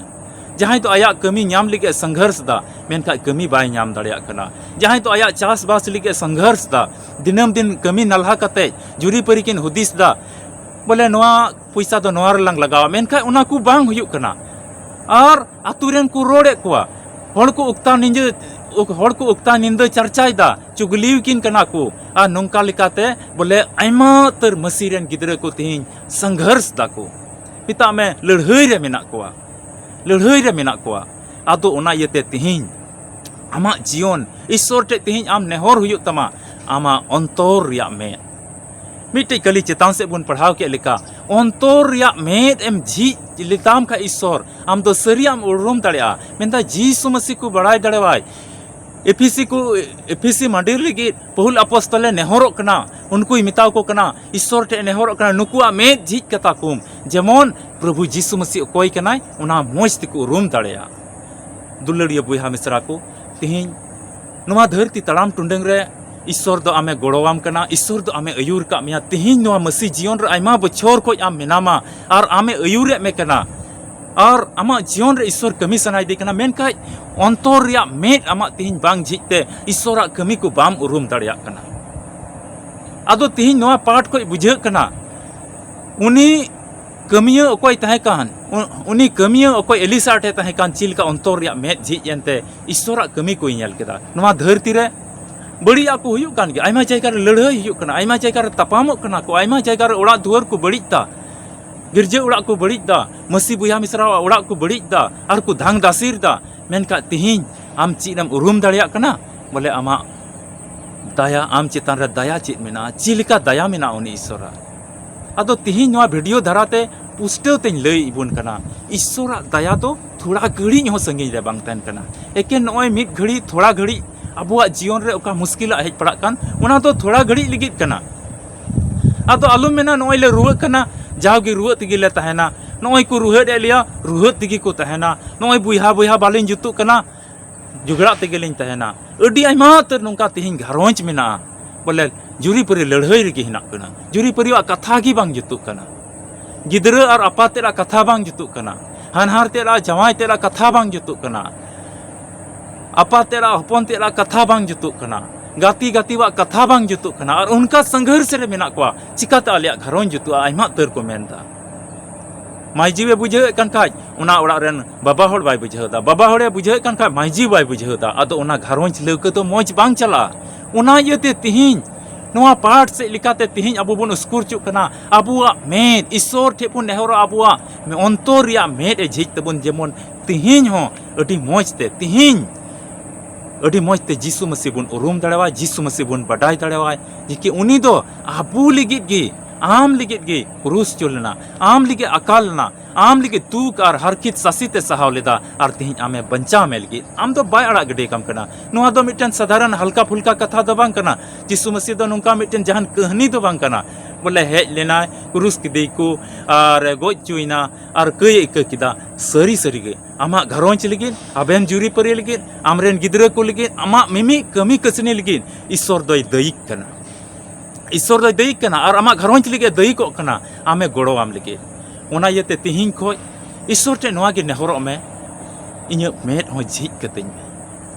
ᱡᱟᱦᱟᱸᱭ ᱫᱚ ᱟᱭᱟᱜ ᱠᱟᱹᱢᱤ ᱧᱟᱢ ᱞᱟᱹᱜᱤᱫ ᱮ ᱥᱚᱝᱜᱷᱚᱨᱥ ᱮᱫᱟ, ᱢᱮᱱᱠᱷᱟᱱ ᱠᱟᱹᱢᱤ ᱵᱟᱭ ᱧᱟᱢ ᱫᱟᱲᱮᱭᱟᱜ ᱠᱟᱱᱟ᱾ ᱡᱟᱦᱟᱸᱭ ᱫᱚ ᱟᱭᱟᱜ ᱪᱟᱥᱵᱟᱥ ᱞᱟᱹᱜᱤᱫ ᱮ ᱥᱚᱝᱜᱷᱚᱨᱥ ᱮᱫᱟ, ᱫᱤᱱᱟᱹᱢ ᱫᱤᱱ ᱠᱟᱹᱢᱤ ᱱᱟᱞᱦᱟ ᱠᱟᱛᱮ ᱡᱩᱨᱤᱯᱟᱹᱨᱤ ᱠᱤᱱ ᱦᱩᱫᱤᱥ ᱮᱫᱟ, ᱵᱚᱞᱮ ᱱᱚᱣᱟ ᱯᱚᱭᱥᱟ ᱫᱚ ᱱᱚᱣᱟ ᱨᱮᱞᱟᱝ ᱞᱟᱜᱟᱣᱟ, ᱢᱮᱱᱠᱷᱟᱱ ᱚᱱᱟ ᱠᱚ ᱵᱟᱝ ᱦᱩᱭᱩᱜ ᱠᱟᱱᱟ᱾ ᱟᱨ ᱟᱛᱳ ᱨᱮᱱ ᱠᱚ ᱨᱚᱲᱮᱫ ᱠᱚᱣᱟ, ᱦᱚᱲ ᱠᱚ ᱚᱠᱛᱟ ᱧᱤᱫᱟᱹ, ᱦᱚᱲ ᱠᱚ ᱚᱠᱛᱟ ᱧᱤᱫᱟᱹ ᱪᱟᱨᱪᱟᱭᱮᱫᱟ, ᱪᱩᱜᱽᱞᱤᱣ ᱠᱤᱱ ᱠᱟᱱᱟ ᱠᱚ᱾ ᱟᱨ ᱱᱚᱝᱠᱟ ᱞᱮᱠᱟᱛᱮ ᱵᱚᱞᱮ ᱟᱭᱢᱟ ᱩᱛᱟᱹᱨ ᱢᱟᱹᱥᱤ ᱨᱮᱱ ᱜᱤᱫᱽᱨᱟᱹ ᱠᱚ ᱛᱮᱦᱮᱧ ᱥᱚᱝᱜᱷᱚᱨᱥ ᱫᱟᱠᱚ, ᱢᱮᱛᱟᱜ ᱢᱮ ᱞᱟᱹᱲᱦᱟᱹᱭ ᱨᱮ ᱢᱮᱱᱟᱜ ᱠᱚᱣᱟ, ᱞᱟᱹᱲᱦᱟᱹᱭ ᱨᱮ ᱢᱮᱱᱟᱜ ᱠᱚᱣᱟ᱾ ᱟᱫᱚ ᱚᱱᱟ ᱤᱭᱟᱹᱛᱮ ᱛᱮᱦᱮᱧ ᱟᱢᱟᱜ ᱡᱤᱭᱚᱱ ᱤᱥᱥᱚᱨ ᱴᱷᱮᱱ ᱛᱮᱦᱮᱧ ᱟᱢ ᱱᱮᱦᱚᱨ ᱦᱩᱭᱩᱜ ᱛᱟᱢᱟ, ᱟᱢᱟᱜ ᱚᱱᱛᱚᱨ ᱨᱮᱭᱟᱜ ᱢᱮᱫ᱾ ᱢᱤᱫᱴᱮᱡ ᱠᱟᱹᱞᱤ ᱪᱮᱛᱟᱱ ᱥᱮᱫ ᱵᱚᱱ ᱯᱟᱲᱦᱟᱣ ᱠᱮᱫ ᱞᱮᱠᱟ, ᱚᱱᱛᱚᱨ ᱨᱮᱭᱟᱜ ᱢᱮᱫ ᱮᱢ ᱡᱷᱤᱡ ᱞᱮᱛᱟᱢ ᱠᱷᱟᱡ ᱤᱥᱥᱚᱨ, ᱟᱢ ᱫᱚ ᱥᱟᱹᱨᱤᱭᱟᱜ ᱮᱢ ᱩᱨᱩᱢ ᱫᱟᱲᱮᱭᱟᱜᱼᱟ᱾ ᱢᱮᱱᱫᱟ ᱡᱤᱥᱩ ᱢᱟᱹᱥᱤ ᱠᱚ ᱵᱟᱲᱟᱭ ᱫᱟᱲᱮᱣᱟᱭ᱾ ᱮᱯᱷᱤᱥᱤ ᱠᱚ, ᱮᱯᱷᱤᱥᱤ ᱢᱟᱹᱰᱤᱨ ᱞᱟᱹᱜᱤᱫ ᱯᱟᱹᱦᱩᱞ ᱟᱯᱚᱥᱛᱚᱞᱮ ᱱᱮᱦᱚᱨᱚᱜ ᱠᱟᱱᱟ, ᱩᱱᱠᱩᱭ ᱢᱮᱛᱟᱣ ᱠᱚ ᱠᱟᱱᱟ, ᱤᱥᱥᱚᱨ ᱴᱷᱮᱱ ᱱᱮᱦᱚᱨᱚᱜ ᱠᱟᱱᱟ, ᱱᱩᱠᱩᱣᱟᱜ ᱢᱮᱫ ᱡᱷᱤᱡ ᱠᱟᱛᱟ ᱠᱚᱢ, ᱡᱮᱢᱚᱱ ᱯᱨᱚᱵᱷᱩ ᱡᱤᱥᱩ ᱢᱟᱹᱥᱤ ᱚᱠᱚᱭ ᱠᱟᱱᱟᱭ ᱚᱱᱟ ᱢᱚᱡᱽ ᱛᱮᱠᱚ ᱩᱨᱩᱢ ᱫᱟᱲᱮᱭᱟᱜᱼᱟ᱾ ᱫᱩᱞᱟᱹᱲᱤᱭᱟᱹ ᱵᱚᱭᱦᱟ ᱢᱤᱥᱨᱟ ᱠᱚ, ᱛᱮᱦᱮᱧ ᱱᱚᱣᱟ ᱫᱷᱟᱹᱨᱛᱤ ᱛᱟᱲᱟᱢ ᱴᱩᱰᱟᱹᱝ ᱨᱮ ᱤᱥᱥᱚᱨ ᱫᱚ ᱟᱢᱮ ᱜᱚᱲᱚᱣᱟᱢ ᱠᱟᱱᱟ, ᱤᱥᱥᱚᱨ ᱫᱚ ᱟᱢᱮ ᱟᱹᱭᱩᱨ ᱠᱟᱜ ᱢᱮᱭᱟ᱾ ᱛᱮᱦᱮᱧ ᱱᱚᱣᱟ ᱢᱟᱹᱥᱤ ᱡᱤᱭᱚᱱ ᱨᱮ ᱟᱭᱢᱟ ᱵᱚᱪᱷᱚᱨ ᱠᱷᱚᱡ ᱟᱢ ᱢᱮᱱᱟᱢᱟ ᱟᱨ ᱟᱢᱮ ᱟᱹᱭᱩᱨᱮᱫ ᱢᱮ ᱠᱟᱱᱟ, ᱟᱨ ᱟᱢᱟᱜ ᱡᱤᱭᱚᱱ ᱨᱮ ᱤᱥᱥᱚᱨ ᱠᱟᱹᱢᱤ ᱥᱟᱱᱟᱭᱮᱫᱮ ᱠᱟᱱᱟ, ᱢᱮᱱᱠᱷᱟᱡ ᱚᱱᱛᱚᱨ ᱨᱮᱭᱟᱜ ᱢᱮᱫ ᱟᱢᱟᱜ ᱛᱮᱦᱮᱧ ᱵᱟᱝ ᱡᱷᱤᱡ ᱛᱮ ᱤᱥᱥᱚᱨᱟᱜ ᱠᱟᱹᱢᱤ ᱠᱚ ᱵᱟᱢ ᱩᱨᱩᱢ ᱫᱟᱲᱮᱭᱟᱜ ᱠᱟᱱᱟ᱾ ᱟᱫᱚ ᱛᱮᱦᱮᱧ ᱱᱚᱣᱟ ᱯᱟᱴ ᱠᱷᱚᱡ ᱵᱩᱡᱷᱟᱹᱜ ᱠᱟᱱᱟ, ᱩᱱᱤ ᱠᱟᱹᱢᱤᱭᱟᱹ ᱚᱠᱚᱭ ᱛᱟᱦᱮᱸ ᱠᱟᱱ, ᱩ-, ᱩᱱᱤ ᱠᱟᱹᱢᱤᱭᱟᱹ ᱚᱠᱚᱭ ᱮᱞᱤᱥᱟ ᱴᱷᱮᱱ ᱛᱟᱦᱮᱸ ᱠᱟᱱ, ᱪᱮᱫ ᱞᱮᱠᱟ ᱚᱱᱛᱚᱨ ᱨᱮᱭᱟᱜ ᱢᱮᱫ ᱡᱷᱤᱡ ᱮᱱᱛᱮ ᱤᱥᱥᱚᱨᱟᱜ ᱠᱟᱹᱢᱤ ᱠᱚᱭ ᱧᱮᱞ ᱠᱮᱫᱟ᱾ ᱱᱚᱣᱟ ᱫᱷᱟᱹᱨᱛᱤ ᱨᱮ ᱵᱟᱹᱲᱤᱡᱟᱜ ᱠᱚ ᱦᱩᱭᱩᱜ ᱠᱟᱱ ᱜᱮᱭᱟ, ᱟᱭᱢᱟ ᱡᱟᱭᱜᱟ ᱨᱮ ᱞᱟᱹᱲᱦᱟᱹᱭ ᱦᱩᱭᱩᱜ ᱠᱟᱱᱟ, ᱟᱭᱢᱟ ᱡᱟᱭᱜᱟ ᱨᱮ ᱛᱟᱯᱟᱢᱚᱜ ᱠᱟᱱᱟ ᱠᱚ, ᱟᱭᱢᱟ ᱡᱟᱭᱜᱟ ᱨᱮ ᱚᱲᱟᱜ ᱫᱩᱣᱟᱹᱨ ᱠᱚ ᱵᱟᱹᱲᱤᱡ ᱫᱟ, ᱜᱤᱨᱡᱟᱹ ᱚᱲᱟᱜ ᱠᱚ ᱵᱟᱹᱲᱤᱡ ᱫᱟ, ᱢᱟᱹᱥᱤ ᱵᱚᱭᱦᱟ ᱢᱤᱥᱨᱟᱣᱟᱜ ᱚᱲᱟᱜ ᱠᱚ ᱵᱟᱹᱲᱤᱡ ᱫᱟ, ᱟᱨ ᱠᱚ ᱫᱷᱟᱝ ᱫᱟᱥᱤᱨ ᱫᱟ᱾ ᱢᱮᱱᱠᱷᱟᱱ ᱛᱤᱦᱤᱧ ᱟᱢ ᱪᱮᱫ ᱮᱢ ᱩᱨᱩᱢ ᱫᱟᱲᱮᱭᱟᱜ ᱠᱟᱱᱟ? ᱵᱚᱞᱮ ᱟᱢᱟᱜ ᱫᱟᱭᱟ, ᱟᱢ ᱪᱮᱛᱟᱱ ᱨᱮ ᱫᱟᱭᱟ ᱪᱮᱫ ᱢᱮᱱᱟᱜᱼᱟ, ᱪᱮᱫ ᱞᱮᱠᱟ ᱫᱟᱭᱟ ᱢᱮᱱᱟᱜᱼᱟ ᱩᱱᱤ ᱤᱥᱥᱚᱨᱟᱜ᱾ ᱟᱫᱚ ᱛᱤᱦᱤᱧ ᱱᱚᱣᱟ ᱵᱷᱤᱰᱤᱭᱳ ᱫᱟᱨᱟᱛᱮ ᱯᱩᱥᱴᱟᱹᱣ ᱛᱮᱧ ᱞᱟᱹᱭ ᱤᱵᱚᱱ ᱠᱟᱱᱟ, ᱤᱥᱥᱚᱨᱟᱜ ᱫᱟᱭᱟ ᱫᱚ ᱛᱷᱚᱲᱟ ᱜᱷᱟᱹᱲᱤᱡ ᱦᱚᱸ ᱥᱟᱺᱜᱤᱧ ᱨᱮ ᱵᱟᱝ ᱛᱟᱦᱮᱱ ᱠᱟᱱᱟ᱾ ᱮᱠᱮᱱ ᱱᱚᱜᱼᱚᱭ ᱢᱤᱫ ᱜᱷᱟᱹᱲᱤᱡ, ᱛᱷᱚᱲᱟ ᱜᱷᱟᱹᱲᱤᱡ ᱟᱵᱚᱣᱟᱜ ᱡᱤᱭᱚᱱ ᱨᱮ ᱚᱠᱟ ᱢᱩᱥᱠᱤᱞᱟᱜ ᱦᱮᱡ ᱯᱟᱲᱟᱜ ᱠᱟᱱ, ᱚᱱᱟ ᱫᱚ ᱛᱷᱚᱲᱟ ᱜᱷᱟᱹᱲᱤᱡ ᱞᱟᱹᱜᱤᱫ ᱠᱟᱱᱟ᱾ ᱟᱫᱚ ᱟᱞᱚᱢ ᱢᱮᱱᱟ ᱱᱚᱜᱼᱚᱭ ᱞᱮ ᱨᱩᱣᱟᱹᱜ ᱠᱟᱱᱟ, ᱡᱟᱣᱜᱮ ᱨᱩᱣᱟᱹᱜ ᱛᱮᱜᱮ ᱞᱮ ᱛᱟᱦᱮᱱᱟ, ᱱᱚᱜᱼᱚᱭ ᱠᱚ ᱨᱩᱦᱮᱫ ᱮᱫ ᱞᱮᱭᱟ, ᱨᱩᱦᱮᱫ ᱛᱮᱜᱮ ᱠᱚ ᱛᱟᱦᱮᱱᱟ, ᱱᱚᱜᱼᱚᱭ ᱵᱚᱭᱦᱟ ᱵᱚᱭᱦᱟ ᱵᱟᱞᱤᱧ ᱡᱩᱛᱩᱜ ᱠᱟᱱᱟ, ᱡᱷᱚᱜᱽᱲᱟᱜ ᱛᱮᱜᱮ ᱞᱤᱧ ᱛᱟᱦᱮᱱᱟ᱾ ᱟᱹᱰᱤ ᱟᱭᱢᱟ ᱩᱛᱟᱹᱨ ᱱᱚᱝᱠᱟ ᱛᱮᱦᱮᱧ ᱜᱷᱟᱨᱚᱸᱡᱽ ᱢᱮᱱᱟᱜᱼᱟ, ᱵᱚᱞᱮ ᱡᱩᱨᱤᱯᱟᱹᱨᱤ ᱞᱟᱹᱲᱦᱟᱹᱭ ᱨᱮᱜᱮ ᱦᱮᱱᱟᱜ ᱠᱟᱱᱟ᱾ ᱡᱩᱨᱤᱯᱟᱹᱨᱤᱭᱟᱜ ᱠᱟᱛᱷᱟ ᱜᱮ ᱵᱟᱝ ᱡᱩᱛᱩᱜ ᱠᱟᱱᱟ᱾ ᱜᱤᱫᱽᱨᱟᱹ ᱟᱨ ᱟᱯᱟᱛ ᱛᱮᱫ ᱟᱜ ᱠᱟᱛᱷᱟ ᱵᱟᱝ ᱡᱩᱛᱩᱜ ᱠᱟᱱᱟ᱾ ᱦᱟᱱᱦᱟᱨ ᱛᱮᱫ ᱟᱨ ᱡᱟᱶᱟᱭ ᱛᱮᱫ ᱟᱜ ᱠᱟᱛᱷᱟ ᱵᱟᱝ ᱡᱩᱛᱩᱜ ᱠᱟᱱᱟ᱾ ᱟᱯᱟᱛ ᱛᱮᱫ ᱟᱨ ᱦᱚᱯᱚᱱ ᱛᱮᱫ ᱟᱜ ᱠᱟᱛᱷᱟ ᱵᱟᱝ ᱡᱩᱛᱩᱜ ᱠᱟᱱᱟ᱾ ᱜᱟᱛᱮ ᱜᱟᱛᱮᱣᱟᱜ ᱠᱟᱛᱷᱟ ᱵᱟᱝ ᱡᱩᱛᱩᱜ ᱠᱟᱱᱟ᱾ ᱟᱨ ᱚᱱᱠᱟ ᱥᱚᱝᱜᱷᱟᱨᱥ ᱨᱮ ᱢᱮᱱᱟᱜ ᱠᱚᱣᱟ, ᱪᱤᱠᱟᱛᱮ ᱟᱞᱮᱭᱟᱜ ᱜᱷᱟᱨᱚᱸᱡᱽ ᱡᱩᱛᱩᱜᱼᱟ? ᱟᱭᱢᱟ ᱩᱛᱟᱹᱨ ᱠᱚ ᱢᱮᱱᱫᱟ᱾ ᱢᱟᱹᱡᱷᱤ ᱮ ᱵᱩᱡᱷᱟᱹᱣᱮᱫ ᱠᱟᱱ ᱠᱷᱟᱡ, ᱚᱱᱟ ᱚᱲᱟᱜ ᱨᱮᱱ ᱵᱟᱵᱟ ᱦᱚᱲ ᱵᱟᱭ ᱵᱩᱡᱷᱟᱹᱣ ᱮᱫᱟ᱾ ᱵᱟᱵᱟ ᱦᱚᱲᱮ ᱵᱩᱡᱷᱟᱹᱣᱮᱫ ᱠᱟᱱ ᱠᱷᱟᱡ, ᱢᱟᱹᱡᱷᱤ ᱵᱟᱭ ᱵᱩᱡᱷᱟᱹᱣ ᱮᱫᱟ᱾ ᱟᱫᱚ ᱚᱱᱟ ᱜᱷᱟᱨᱚᱸᱡᱽ ᱞᱟᱹᱣᱠᱟᱹ ᱫᱚ ᱢᱚᱡᱽ ᱵᱟᱝ ᱪᱟᱞᱟᱜᱼᱟ᱾ ᱚᱱᱟ ᱤᱭᱟᱹᱛᱮ ᱛᱤᱦᱤᱧ ᱱᱚᱣᱟ ᱯᱟᱴ ᱥᱮᱫ ᱞᱮᱠᱟᱛᱮ ᱛᱤᱦᱤᱧ ᱟᱵᱚ ᱵᱚᱱ ᱩᱥᱠᱩᱨ ᱦᱚᱪᱚᱜ ᱠᱟᱱᱟ᱾ ᱟᱵᱚᱣᱟᱜ ᱢᱮᱫ, ᱤᱥᱥᱚᱨ ᱴᱷᱮᱱ ᱵᱚᱱ ᱱᱮᱦᱚᱨᱚᱜᱼᱟ, ᱟᱵᱚᱣᱟᱜ ᱚᱱᱛᱚᱨ ᱨᱮᱭᱟᱜ ᱢᱮᱫ ᱮ ᱡᱷᱤᱡ ᱛᱟᱵᱚᱱ, ᱡᱮᱢᱚᱱ ᱛᱤᱦᱤᱧ ᱦᱚᱸ ᱟᱹᱰᱤ ᱢᱚᱡᱽ ᱛᱮ, ᱛᱤᱦᱤᱧ ᱟᱹᱰᱤ ᱢᱚᱡᱽ ᱛᱮ ᱡᱤᱥᱩ ᱢᱟᱹᱥᱤ ᱵᱚᱱ ᱩᱨᱩᱢ ᱫᱟᱲᱮᱣᱟᱭ, ᱡᱤᱥᱩ ᱢᱟᱹᱥᱤ ᱵᱚᱱ ᱵᱟᱰᱟᱭ ᱫᱟᱲᱮᱣᱟᱭ, ᱡᱮ ᱠᱤ ᱩᱱᱤ ᱫᱚ ᱟᱵᱚ ᱞᱟᱹᱜᱤᱫ ᱜᱮ, ᱟᱢ ᱞᱟᱹᱜᱤᱫ ᱜᱮ ᱠᱨᱩᱥ ᱦᱚᱪᱚ ᱞᱮᱱᱟ, ᱟᱢ ᱞᱟᱹᱜᱤᱫ ᱟᱠᱟᱞ ᱞᱮᱱᱟ, ᱟᱢ ᱞᱟᱹᱜᱤᱫ ᱫᱩᱠ ᱟᱨ ᱦᱟᱨᱠᱮᱛ ᱥᱟᱥᱮᱛ ᱮ ᱥᱟᱦᱟᱣ ᱞᱮᱫᱟ, ᱟᱨ ᱛᱮᱦᱮᱧ ᱟᱢᱮ ᱵᱟᱧᱪᱟᱣ ᱢᱮ ᱞᱟᱹᱜᱤᱫ᱾ ᱟᱢ ᱫᱚ ᱵᱟᱭ ᱟᱲᱟᱜ ᱜᱤᱰᱤ ᱠᱟᱢ ᱠᱟᱱᱟ᱾ ᱱᱚᱣᱟ ᱫᱚ ᱢᱤᱫᱴᱮᱱ ᱥᱟᱫᱷᱟᱨᱚᱱ ᱦᱟᱞᱠᱟ ᱯᱷᱩᱞᱠᱟ ᱠᱟᱛᱷᱟ ᱫᱚ ᱵᱟᱝ ᱠᱟᱱᱟ᱾ ᱡᱤᱥᱩ ᱢᱟᱹᱥᱤ ᱫᱚ ᱱᱚᱝᱠᱟ ᱢᱤᱫᱴᱮᱱ ᱡᱟᱦᱟᱱ ᱠᱟᱹᱦᱱᱤ ᱫᱚ ᱵᱟᱝ ᱠᱟᱱᱟ᱾ ᱵᱚᱞᱮ ᱦᱮᱡ ᱞᱮᱱᱟᱭ, ᱠᱨᱩᱥ ᱠᱮᱫᱮᱭᱟᱠᱚ ᱟᱨ ᱜᱚᱡ ᱦᱚᱪᱚᱭᱮᱱᱟ ᱟᱨ ᱠᱟᱹᱭ ᱮ ᱟᱹᱭᱠᱟᱹᱣ ᱠᱮᱫᱟ᱾ ᱥᱟᱹᱨᱤ ᱥᱟᱹᱨᱤ ᱜᱮ ᱟᱢᱟᱜ ᱜᱷᱟᱨᱚᱸᱡᱽ ᱞᱟᱹᱜᱤᱫ, ᱟᱵᱮᱱ ᱡᱩᱨᱤᱯᱟᱹᱨᱤ ᱞᱟᱹᱜᱤᱫ, ᱟᱢᱨᱮᱱ ᱜᱤᱫᱽᱨᱟᱹ ᱠᱚ ᱞᱟᱹᱜᱤᱫ, ᱟᱢᱟᱜ ᱢᱤᱢᱤᱫ ᱠᱟᱹᱢᱤ ᱠᱟᱹᱥᱱᱤ ᱞᱟᱹᱜᱤᱫ ᱤᱥᱥᱚᱨ ᱫᱚᱭ ᱫᱟᱹᱭᱤᱜ ᱠᱟᱱᱟ᱾ ᱤᱥᱥᱚᱨ ᱫᱚᱭ ᱫᱟᱹᱭᱤᱜ ᱠᱟᱱᱟ ᱟᱨ ᱟᱢᱟᱜ ᱜᱷᱟᱨᱚᱸᱡᱽ ᱞᱟᱹᱜᱤᱫ ᱮ ᱫᱟᱹᱭᱤᱜᱚᱜ ᱠᱟᱱᱟ, ᱟᱢᱮ ᱜᱚᱲᱚᱣᱟᱢ ᱞᱟᱹᱜᱤᱫ᱾ ᱚᱱᱟ ᱤᱭᱟᱹᱛᱮ ᱛᱤᱦᱤᱧ ᱠᱷᱚᱡ ᱤᱥᱥᱚᱨ ᱴᱷᱮᱱ ᱱᱚᱣᱟ ᱜᱮ ᱱᱮᱦᱚᱨᱚᱜ ᱢᱮ, ᱤᱧᱟᱹᱜ ᱢᱮᱫ ᱦᱚᱸ ᱡᱷᱤᱡ ᱠᱟᱹᱛᱤᱧ ᱢᱮ᱾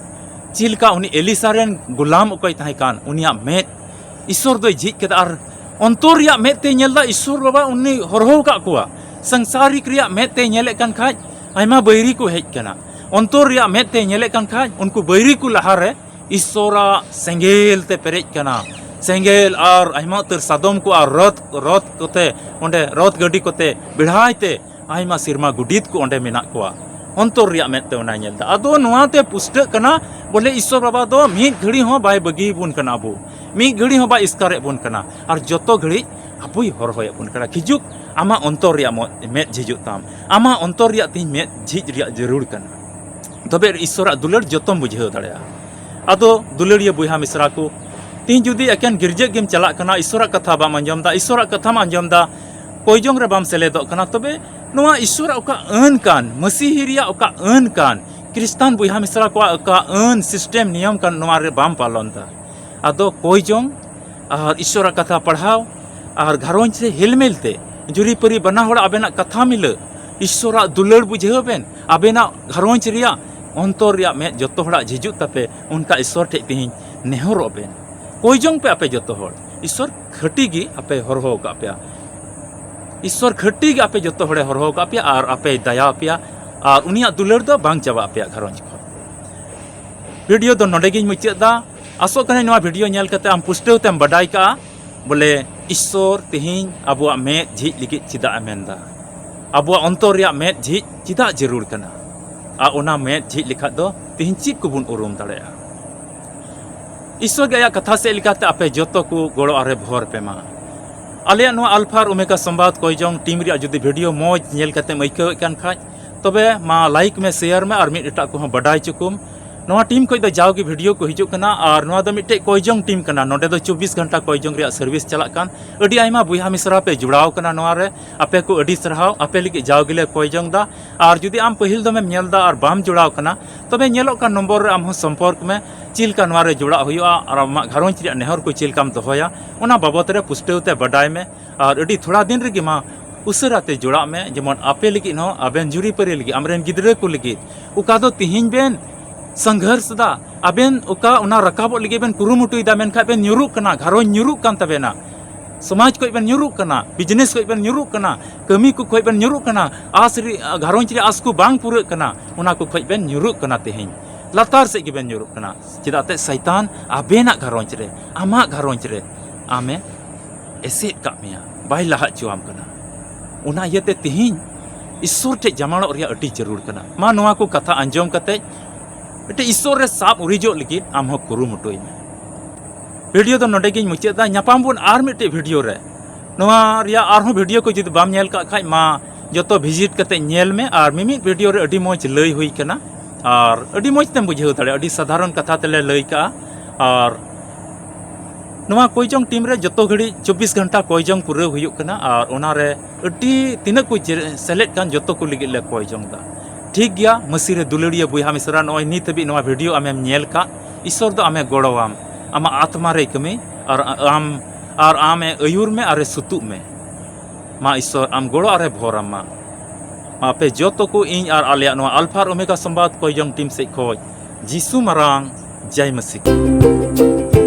ᱪᱮᱫ ᱞᱮᱠᱟ ᱩᱱᱤ ᱮᱞᱤᱥᱟ ᱨᱮᱱ ᱜᱩᱞᱟᱢ ᱚᱠᱚᱭ ᱛᱟᱦᱮᱸ ᱠᱟᱱ, ᱩᱱᱤᱭᱟᱜ ᱢᱮᱫ ᱤᱥᱥᱚᱨ ᱫᱚᱭ ᱡᱷᱤᱡ ᱠᱮᱫᱟ ᱟᱨ ᱚᱱᱛᱚᱨ ᱨᱮᱭᱟᱜ ᱢᱮᱫ ᱛᱮᱭ ᱧᱮᱞ ᱮᱫᱟ, ᱤᱥᱥᱚᱨ ᱵᱟᱵᱟ ᱩᱱᱤ ᱦᱚᱨᱦᱚ ᱟᱠᱟᱫ ᱠᱚᱣᱟ᱾ ᱥᱚᱝᱥᱟᱨᱤᱠ ᱨᱮᱭᱟᱜ ᱢᱮᱫ ᱛᱮᱭ ᱧᱮᱞᱮᱫ ᱠᱟᱱ ᱠᱷᱟᱡ ᱟᱭᱢᱟ ᱵᱟᱹᱭᱨᱤ ᱠᱚ ᱦᱮᱡ ᱠᱟᱱᱟ᱾ ᱚᱱᱛᱚᱨ ᱨᱮᱭᱟᱜ ᱢᱮᱫ ᱛᱮᱭ ᱧᱮᱞᱮᱫ ᱠᱟᱱ ᱠᱷᱟᱡ ᱩᱱᱠᱩ ᱵᱟᱹᱭᱨᱤ ᱠᱚ ᱞᱟᱦᱟᱨᱮ ᱤᱥᱥᱚᱨᱟᱜ ᱥᱮᱸᱜᱮᱞ ᱛᱮ ᱯᱮᱨᱮᱡ ᱠᱟᱱᱟ᱾ ᱥᱮᱸᱜᱮᱞ ᱟᱨ ᱟᱭᱢᱟ ᱩᱛᱟᱹᱨ ᱥᱟᱫᱚᱢ ᱠᱚ ᱟᱨ ᱨᱚᱛ, ᱨᱚᱛ ᱠᱚᱛᱮ, ᱚᱸᱰᱮ ᱨᱚᱛ ᱜᱟᱹᱰᱤ ᱠᱚᱛᱮ ᱵᱮᱲᱦᱟᱭ ᱛᱮ ᱟᱭᱢᱟ ᱥᱮᱨᱢᱟ ᱜᱩᱰᱤᱛ ᱠᱚ ᱚᱸᱰᱮ ᱢᱮᱱᱟᱜ ᱠᱚᱣᱟ᱾ ᱚᱱᱛᱚᱨ ᱨᱮᱭᱟᱜ ᱢᱮᱫ ᱛᱮ ᱚᱱᱟᱭ ᱧᱮᱞ ᱮᱫᱟ᱾ ᱟᱫᱚ ᱱᱚᱣᱟ ᱛᱮ ᱯᱩᱥᱴᱟᱹᱜ ᱠᱟᱱᱟ, ᱵᱚᱞᱮ ᱤᱥᱥᱚᱨ ᱵᱟᱵᱟ ᱫᱚ ᱢᱤᱫ ᱜᱷᱟᱹᱲᱤ ᱦᱚᱸ ᱵᱟᱭ ᱵᱟᱹᱜᱤ ᱵᱚᱱ ᱠᱟᱱᱟ᱾ ᱟᱵᱚ ᱢᱤᱫ ᱜᱷᱟᱹᱲᱤ ᱦᱚᱸ ᱵᱟᱭ ᱮᱥᱠᱟᱨᱮᱫ ᱵᱚᱱ ᱠᱟᱱᱟ, ᱟᱨ ᱡᱚᱛᱚ ᱜᱷᱟᱹᱲᱤᱡ ᱟᱵᱚᱭ ᱦᱚᱨᱦᱚᱭᱮᱫ ᱵᱚᱱ ᱠᱟᱱᱟ᱾ ᱦᱤᱡᱩᱜ, ᱟᱢᱟᱜ ᱚᱱᱛᱚᱨ ᱨᱮᱭᱟᱜ ᱢᱚ-, ᱢᱮᱫ ᱡᱷᱤᱡᱩᱜ ᱛᱟᱢ, ᱟᱢᱟᱜ ᱚᱱᱛᱚᱨ ᱨᱮᱭᱟᱜ ᱛᱮᱦᱮᱧ ᱢᱮᱫ ᱡᱷᱤᱡ ᱨᱮᱭᱟᱜ ᱡᱟᱹᱨᱩᱲ ᱠᱟᱱᱟ᱾ ᱛᱚᱵᱮ ᱤᱥᱥᱚᱨᱟᱜ ᱫᱩᱞᱟᱹᱲ ᱡᱚᱛᱚᱢ ᱵᱩᱡᱷᱟᱹᱣ ᱫᱟᱲᱮᱭᱟᱜᱼᱟ᱾ ᱟᱫᱚ ᱫᱩᱞᱟᱹᱲᱤᱭᱟᱹ ᱵᱚᱭᱦᱟ ᱢᱤᱥᱨᱟ ᱠᱚ, ᱛᱮᱦᱮᱧ ᱡᱩᱫᱤ ᱮᱠᱮᱱ ᱜᱤᱨᱡᱟᱹ ᱜᱮᱢ ᱪᱟᱞᱟᱜ ᱠᱟᱱᱟ, ᱤᱥᱥᱚᱨᱟᱜ ᱠᱟᱛᱷᱟ ᱵᱟᱢ ᱟᱸᱡᱚᱢ ᱮᱫᱟ, ᱤᱥᱥᱚᱨᱟᱜ ᱠᱟᱛᱷᱟᱢ ᱟᱸᱡᱚᱢ ᱮᱫᱟ, ᱠᱚᱭᱡᱚᱝ ᱨᱮ ᱵᱟᱢ ᱥᱮᱞᱮᱫᱚᱜ ᱠᱟᱱᱟ, ᱛᱚᱵᱮ ᱱᱚᱣᱟ ᱤᱥᱥᱚᱨᱟᱜ ᱚᱠᱟ ᱟᱹᱱ ᱠᱟᱱ, ᱢᱟᱹᱥᱤᱦᱤ ᱨᱮᱭᱟᱜ ᱚᱠᱟ ᱟᱹᱱ ᱠᱟᱱ, ᱠᱷᱨᱤᱥᱴᱟᱱ ᱵᱚᱭᱦᱟ ᱢᱤᱥᱨᱟ ᱠᱚᱣᱟᱜ ᱚᱠᱟ ᱟᱹᱱ, ᱥᱤᱥᱴᱮᱢ, ᱱᱤᱭᱚᱢ ᱠᱟᱱ, ᱱᱚᱣᱟ ᱨᱮ ᱵᱟᱢ ᱯᱟᱞᱚᱱ ᱮᱫᱟ᱾ ᱟᱫᱚ ᱠᱚᱭᱡᱚᱝ ᱟᱨ ᱤᱥᱥᱚᱨᱟᱜ ᱠᱟᱛᱷᱟ ᱯᱟᱲᱦᱟᱣ ᱟᱨ ᱜᱷᱟᱨᱚᱸᱡᱽ ᱨᱮ ᱦᱮᱞᱢᱮᱞ ᱛᱮ ᱡᱩᱨᱤᱯᱟᱹᱨᱤ ᱵᱟᱱᱟ ᱦᱚᱲ ᱟᱵᱮᱱᱟᱜ ᱠᱟᱛᱷᱟ ᱢᱤᱞᱟᱹ, ᱤᱥᱥᱚᱨᱟᱜ ᱫᱩᱞᱟᱹᱲ ᱵᱩᱡᱷᱟᱹᱣ ᱵᱮᱱ, ᱟᱵᱮᱱᱟᱜ ᱜᱷᱟᱨᱚᱸᱡᱽ ᱨᱮᱭᱟᱜ ᱚᱱᱛᱚᱨ ᱨᱮᱭᱟᱜ ᱢᱮᱫ ᱡᱚᱛᱚ ᱦᱚᱲᱟᱜ ᱡᱷᱤᱡᱩᱜ ᱛᱟᱯᱮ, ᱚᱱᱠᱟ ᱤᱥᱥᱚᱨ ᱴᱷᱮᱡ ᱛᱮᱦᱮᱧ ᱱᱮᱦᱚᱨᱚᱜ ᱵᱮᱱ᱾ ᱠᱚᱭ ᱡᱚᱝ ᱯᱮ ᱟᱯᱮ ᱡᱚᱛᱚ ᱦᱚᱲ, ᱤᱥᱥᱚᱨ ᱠᱷᱟᱹᱴᱤ ᱜᱮ ᱟᱯᱮ ᱦᱚᱨᱦᱚ ᱟᱠᱟᱫ ᱯᱮᱭᱟ᱾ ᱤᱥᱥᱚᱨ ᱠᱷᱟᱹᱴᱤ ᱜᱮ ᱟᱯᱮ ᱡᱚᱛᱚ ᱦᱚᱲᱮ ᱦᱚᱨᱦᱚ ᱟᱠᱟᱫ ᱯᱮᱭᱟ ᱟᱨ ᱟᱯᱮᱭ ᱫᱟᱭᱟ ᱟᱯᱮᱭᱟ ᱟᱨ ᱩᱱᱤᱭᱟᱜ ᱫᱩᱞᱟᱹᱲ ᱫᱚ ᱵᱟᱝ ᱪᱟᱵᱟᱜ ᱟᱯᱮᱭᱟᱜ ᱜᱷᱟᱨᱚᱸᱡᱽ ᱠᱷᱚᱱ᱾ ᱵᱷᱤᱰᱤᱭᱳ ᱫᱚ ᱱᱚᱰᱮ ᱜᱤᱧ ᱢᱩᱪᱟᱹᱫ ᱮᱫᱟ᱾ ᱟᱥᱚᱜ ᱠᱟᱹᱱᱟᱹᱧ ᱱᱚᱣᱟ ᱵᱷᱤᱰᱤᱭᱳ ᱧᱮᱞ ᱠᱟᱛᱮ ᱟᱢ ᱯᱩᱥᱴᱟᱹᱣ ᱛᱮᱢ ᱵᱟᱰᱟᱭ ᱠᱟᱜᱼᱟ ᱵᱚᱞᱮ ᱤᱥᱥᱚᱨ ᱛᱮᱦᱮᱧ ᱟᱵᱚᱣᱟᱜ ᱢᱮᱫ ᱡᱷᱤᱡ ᱞᱟᱹᱜᱤᱫ ᱪᱮᱫᱟᱜ ᱮ ᱢᱮᱱᱫᱟ, ᱟᱵᱚᱣᱟᱜ ᱚᱱᱛᱚᱨ ᱨᱮᱭᱟᱜ ᱢᱮᱫ ᱡᱷᱤᱡ ᱪᱮᱫᱟᱜ ᱡᱟᱹᱨᱩᱲ ᱠᱟᱱᱟ, ᱟᱨ ᱚᱱᱟ ᱢᱮᱫ ᱡᱷᱤᱡ ᱞᱮᱠᱷᱟᱡ ᱫᱚ ᱛᱮᱦᱮᱧ ᱪᱮᱫ ᱠᱚᱵᱚᱱ ᱩᱨᱩᱢ ᱫᱟᱲᱮᱭᱟᱜᱼᱟ᱾ ᱤᱥᱥᱚᱨ ᱜᱮ ᱟᱭᱟᱜ ᱠᱟᱛᱷᱟ ᱥᱮᱫ ᱞᱮᱠᱟᱛᱮ ᱟᱯᱮ ᱡᱚᱛᱚ ᱠᱚ ᱜᱚᱲᱚ ᱟᱨᱮ ᱵᱷᱚᱨ ᱯᱮ ᱢᱟ᱾ ᱟᱞᱮᱭᱟᱜ ᱱᱚᱣᱟ ᱟᱞᱯᱷᱟ ᱟᱨ ᱳᱢᱮᱜᱟ ᱥᱚᱢᱵᱟᱫ ᱠᱚᱭ ᱡᱚᱝ ᱴᱤᱢ ᱨᱮᱭᱟᱜ ᱡᱩᱫᱤ ᱵᱷᱤᱰᱤᱭᱳ ᱢᱚᱡᱽ ᱧᱮᱞ ᱠᱟᱛᱮᱢ ᱟᱹᱭᱠᱟᱹᱣᱮᱫ ᱠᱟᱱ ᱠᱷᱟᱡ, ᱛᱚᱵᱮ ᱢᱟ ᱞᱟᱭᱤᱠ ᱢᱮ, ᱥᱮᱭᱟᱨ ᱢᱮ ᱟᱨ ᱢᱤᱫ ᱮᱴᱟᱜ ᱠᱚᱦᱚᱸ ᱵᱟᱰᱟᱭ ᱦᱚᱪᱚ ᱠᱚᱢ᱾ ᱱᱚᱣᱟ ᱴᱤᱢ ᱠᱷᱚᱡ ᱫᱚ ᱡᱟᱣᱜᱮ ᱵᱷᱤᱰᱤᱭᱳ ᱠᱚ ᱦᱤᱡᱩᱜ ᱠᱟᱱᱟ ᱟᱨ ᱱᱚᱣᱟ ᱫᱚ ᱢᱤᱫᱴᱮᱡ ᱠᱚᱭ ᱡᱚᱝ ᱴᱤᱢ ᱠᱟᱱᱟ᱾ ᱱᱚᱰᱮ ᱫᱚ ᱪᱚᱵᱵᱤᱥ ᱜᱷᱚᱱᱴᱟ ᱠᱚᱭ ᱡᱚᱝ ᱨᱮᱭᱟᱜ ᱥᱟᱨᱵᱷᱤᱥ ᱪᱟᱞᱟᱜ ᱠᱟᱱ᱾ ᱟᱹᱰᱤ ᱟᱭᱢᱟ ᱵᱚᱭᱦᱟ ᱢᱤᱥᱨᱟ ᱯᱮ ᱡᱚᱲᱟᱣ ᱠᱟᱱᱟ ᱱᱚᱣᱟ ᱨᱮ, ᱟᱯᱮ ᱠᱚ ᱟᱹᱰᱤ ᱥᱟᱨᱦᱟᱣ᱾ ᱟᱯᱮ ᱞᱟᱹᱜᱤᱫ ᱡᱟᱣ ᱜᱮᱞᱮ ᱠᱚᱭ ᱡᱚᱝ ᱫᱟ᱾ ᱟᱨ ᱡᱩᱫᱤ ᱟᱢ ᱯᱟᱹᱦᱤᱞ ᱫᱚᱢᱮᱢ ᱧᱮᱞ ᱫᱟ ᱟᱨ ᱵᱟᱢ ᱡᱚᱲᱟᱣ ᱠᱟᱱᱟ, ᱛᱚᱵᱮ ᱧᱮᱞᱚᱜ ᱠᱟᱱ ᱱᱚᱢᱵᱚᱨ ᱨᱮ ᱟᱢ ᱦᱚᱸ ᱥᱚᱢᱯᱚᱨᱠ ᱢᱮ᱾ ᱪᱮᱫ ᱞᱮᱠᱟ ᱱᱚᱣᱟ ᱨᱮ ᱡᱚᱲᱟᱜ ᱦᱩᱭᱩᱜᱼᱟ ᱟᱨ ᱟᱢᱟᱜ ᱜᱷᱟᱨᱚᱸᱡᱽ ᱨᱮᱭᱟᱜ ᱱᱮᱦᱚᱨ ᱠᱚ ᱪᱮᱫ ᱞᱮᱠᱟᱢ ᱫᱚᱦᱚᱭᱟ, ᱚᱱᱟ ᱵᱟᱵᱚᱛ ᱨᱮ ᱯᱩᱥᱴᱟᱹᱣ ᱛᱮ ᱵᱟᱰᱟᱭ ᱢᱮ᱾ ᱟᱨ ᱟᱹᱰᱤ ᱛᱷᱚᱲᱟ ᱫᱤᱱ ᱨᱮᱜᱮ ᱢᱟ ᱩᱥᱟᱹᱨᱟ ᱛᱮ ᱡᱚᱲᱟᱜ ᱢᱮ, ᱡᱮᱢᱚᱱ ᱟᱯᱮ ᱞᱟᱹᱜᱤᱫ ᱦᱚᱸ, ᱟᱵᱮᱱ ᱡᱩᱨᱤᱯᱟᱹᱨᱤ ᱞᱟᱹᱜᱤᱫ, ᱟᱢᱨᱮᱱ ᱜᱤᱫᱽᱨᱟᱹ ᱠᱚ ᱞᱟᱹᱜᱤᱫ, ᱚᱠᱟ ᱫᱚ ᱛᱤᱦᱤᱧ ᱵᱮᱱ ᱥᱚᱝᱜᱷᱚᱨᱥ ᱫᱟ, ᱟᱵᱮᱱ ᱚᱠᱟ ᱚᱱᱟ ᱨᱟᱠᱟᱵᱚᱜ ᱞᱟᱹᱜᱤᱫ ᱵᱮᱱ ᱠᱩᱨᱩᱢᱩᱴᱩᱭᱮᱫᱟ, ᱢᱮᱱᱠᱷᱟᱱ ᱵᱮᱱ ᱧᱩᱨᱩᱜ ᱠᱟᱱᱟ, ᱜᱷᱟᱨᱚᱸᱡᱽ ᱧᱩᱨᱩᱜ ᱠᱟᱱ ᱛᱟᱵᱮᱱᱟ, ᱥᱚᱢᱟᱡᱽ ᱠᱷᱚᱡ ᱵᱮᱱ ᱧᱩᱨᱩᱜ ᱠᱟᱱᱟ, ᱵᱤᱡᱽᱱᱮᱥ ᱠᱷᱚᱡ ᱵᱮᱱ ᱧᱩᱨᱩᱜ ᱠᱟᱱᱟ, ᱠᱟᱹᱢᱤ ᱠᱚ ᱠᱷᱚᱡ ᱵᱮᱱ ᱧᱩᱨᱩᱜ ᱠᱟᱱᱟ, ᱟᱥ ᱨᱮ, ᱜᱷᱟᱨᱚᱸᱡᱽ ᱨᱮ ᱟᱥ ᱠᱚ ᱵᱟᱝ ᱯᱩᱨᱟᱹᱜ ᱠᱟᱱᱟ, ᱚᱱᱟ ᱠᱚ ᱠᱷᱚᱡ ᱵᱮᱱ ᱧᱩᱨᱩᱜ ᱠᱟᱱᱟ᱾ ᱛᱮᱦᱮᱧ ᱞᱟᱛᱟᱨ ᱥᱮᱫ ᱜᱮᱵᱮᱱ ᱧᱩᱨᱩᱜ ᱠᱟᱱᱟ᱾ ᱪᱮᱫᱟᱜ ᱛᱮ ᱥᱟᱭᱛᱟᱱ ᱟᱵᱮᱱᱟᱜ ᱜᱷᱟᱨᱚᱸᱡᱽ ᱨᱮ, ᱟᱢᱟᱜ ᱜᱷᱟᱨᱚᱸᱡᱽ ᱨᱮ ᱟᱢᱮ ᱮᱥᱮᱫ ᱠᱟᱜ ᱢᱮᱭᱟ, ᱵᱟᱭ ᱞᱟᱦᱟ ᱦᱚᱪᱚᱣᱟᱢ ᱠᱟᱱᱟ᱾ ᱚᱱᱟ ᱤᱭᱟᱹᱛᱮ ᱛᱮᱦᱮᱧ ᱤᱥᱥᱚᱨ ᱴᱷᱮᱡ ᱡᱟᱢᱟᱲᱚᱜ ᱨᱮᱭᱟᱜ ᱟᱹᱰᱤ ᱡᱟᱹᱨᱩᱲ ᱠᱟᱱᱟ᱾ ᱢᱟ ᱱᱚᱣᱟ ᱠᱚ ᱠᱟᱛᱷᱟ ᱟᱸᱡᱚᱢ ᱠᱟᱛᱮ ᱢᱤᱫᱴᱮᱡ ᱤᱥᱥᱚᱨ ᱨᱮ ᱥᱟᱵ ᱩᱨᱤᱡᱚᱜ ᱞᱟᱹᱜᱤᱫ ᱟᱢ ᱦᱚᱸ ᱠᱩᱨᱩᱢᱩᱴᱩᱭ ᱢᱮ᱾ ᱵᱷᱤᱰᱤᱭᱳ ᱫᱚ ᱱᱚᱰᱮ ᱜᱤᱧ ᱢᱩᱪᱟᱹᱫ ᱮᱫᱟ᱾ ᱧᱟᱯᱟᱢ ᱵᱚᱱ ᱟᱨ ᱢᱤᱫᱴᱮᱡ ᱵᱷᱤᱰᱤᱭᱳ ᱨᱮ᱾ ᱱᱚᱣᱟ ᱨᱮᱭᱟᱜ ᱟᱨᱦᱚᱸ ᱵᱷᱤᱰᱤᱭᱳ ᱠᱚ ᱡᱩᱫᱤ ᱵᱟᱢ ᱧᱮᱞ ᱠᱟᱜ ᱠᱷᱟᱡ, ᱢᱟ ᱡᱚᱛᱚ ᱵᱷᱤᱡᱤᱴ ᱠᱟᱛᱮ ᱧᱮᱞ ᱢᱮ᱾ ᱟᱨ ᱢᱤᱢᱤᱫ ᱵᱷᱤᱰᱤᱭᱳ ᱨᱮ ᱟᱹᱰᱤ ᱢᱚᱡᱽ ᱞᱟᱹᱭ ᱦᱩᱭ ᱠᱟᱱᱟ ᱟᱨ ᱟᱹᱰᱤ ᱢᱚᱡᱽ ᱛᱮᱢ ᱵᱩᱡᱷᱟᱹᱣ ᱫᱟᱲᱮᱭᱟᱜᱼᱟ᱾ ᱟᱹᱰᱤ ᱥᱟᱫᱷᱟᱨᱚᱱ ᱠᱟᱛᱷᱟ ᱛᱮᱞᱮ ᱞᱟᱹᱭ ᱠᱟᱜᱼᱟ᱾ ᱟᱨ ᱱᱚᱣᱟ ᱠᱚᱭ ᱡᱚᱝ ᱴᱤᱢ ᱨᱮ ᱡᱚᱛᱚ ᱜᱷᱟᱹᱲᱤᱡ ᱪᱚᱵᱵᱤᱥ ᱜᱷᱚᱱᱴᱟ ᱠᱚᱭ ᱡᱚᱝ ᱯᱩᱨᱟᱹᱣ ᱦᱩᱭᱩᱜ ᱠᱟᱱᱟ ᱟᱨ ᱚᱱᱟᱨᱮ ᱟᱹᱰᱤ ᱛᱤᱱᱟᱹᱜ ᱠᱚ ᱡᱮ-, ᱥᱮᱞᱮᱫ ᱠᱟᱱ ᱡᱚᱛᱚ ᱠᱚ ᱞᱟᱹᱜᱤᱫ ᱞᱮ ᱠᱚᱭ ᱡᱚᱝ ᱫᱟ᱾ ᱴᱷᱤᱠ ᱜᱮᱭᱟ, ᱢᱟᱹᱥᱤ ᱨᱮ ᱫᱩᱞᱟᱹᱲᱤᱭᱟᱹ ᱵᱚᱭᱦᱟ ᱢᱤᱥᱨᱟ, ᱱᱚᱜᱼᱚᱭ ᱱᱤᱛ ᱦᱟᱹᱵᱤᱡ ᱱᱚᱣᱟ ᱵᱷᱤᱰᱤᱭᱳ ᱟᱢᱮᱢ ᱧᱮᱞ ᱠᱟᱜ, ᱤᱥᱥᱚᱨ ᱫᱚ ᱟᱢᱮ ᱜᱚᱲᱚᱣᱟᱢ, ᱟᱢᱟᱜ ᱟᱛᱢᱟ ᱨᱮᱭ ᱠᱟᱹᱢᱤ, ᱟᱨ ᱟᱢ ᱟᱨ ᱟᱢᱮ ᱟᱹᱭᱩᱨ ᱢᱮ ᱟᱨᱮ ᱥᱩᱛᱩᱜ ᱢᱮ᱾ ᱢᱟ ᱤᱥᱚᱨ ᱟᱢ ᱜᱚᱲᱚ ᱟᱨᱮ ᱵᱷᱚᱨ ᱟᱢ ᱢᱟ᱾ ᱢᱟ ᱟᱯᱮ ᱡᱚᱛᱚ ᱠᱚ ᱤᱧ ᱟᱨ ᱟᱞᱮᱭᱟᱜ ᱱᱚᱣᱟ ᱟᱞᱯᱷᱟ ᱟᱨ ᱳᱢᱮᱜᱟ ᱥᱚᱢᱵᱟᱫ ᱠᱚᱭᱡᱚᱝ ᱴᱤᱢ ᱥᱮᱫ ᱠᱷᱚᱱ ᱡᱤᱥᱩ ᱢᱟᱨᱟᱝ ᱡᱟᱭ ᱢᱟᱹᱥᱤ ᱠᱚ᱾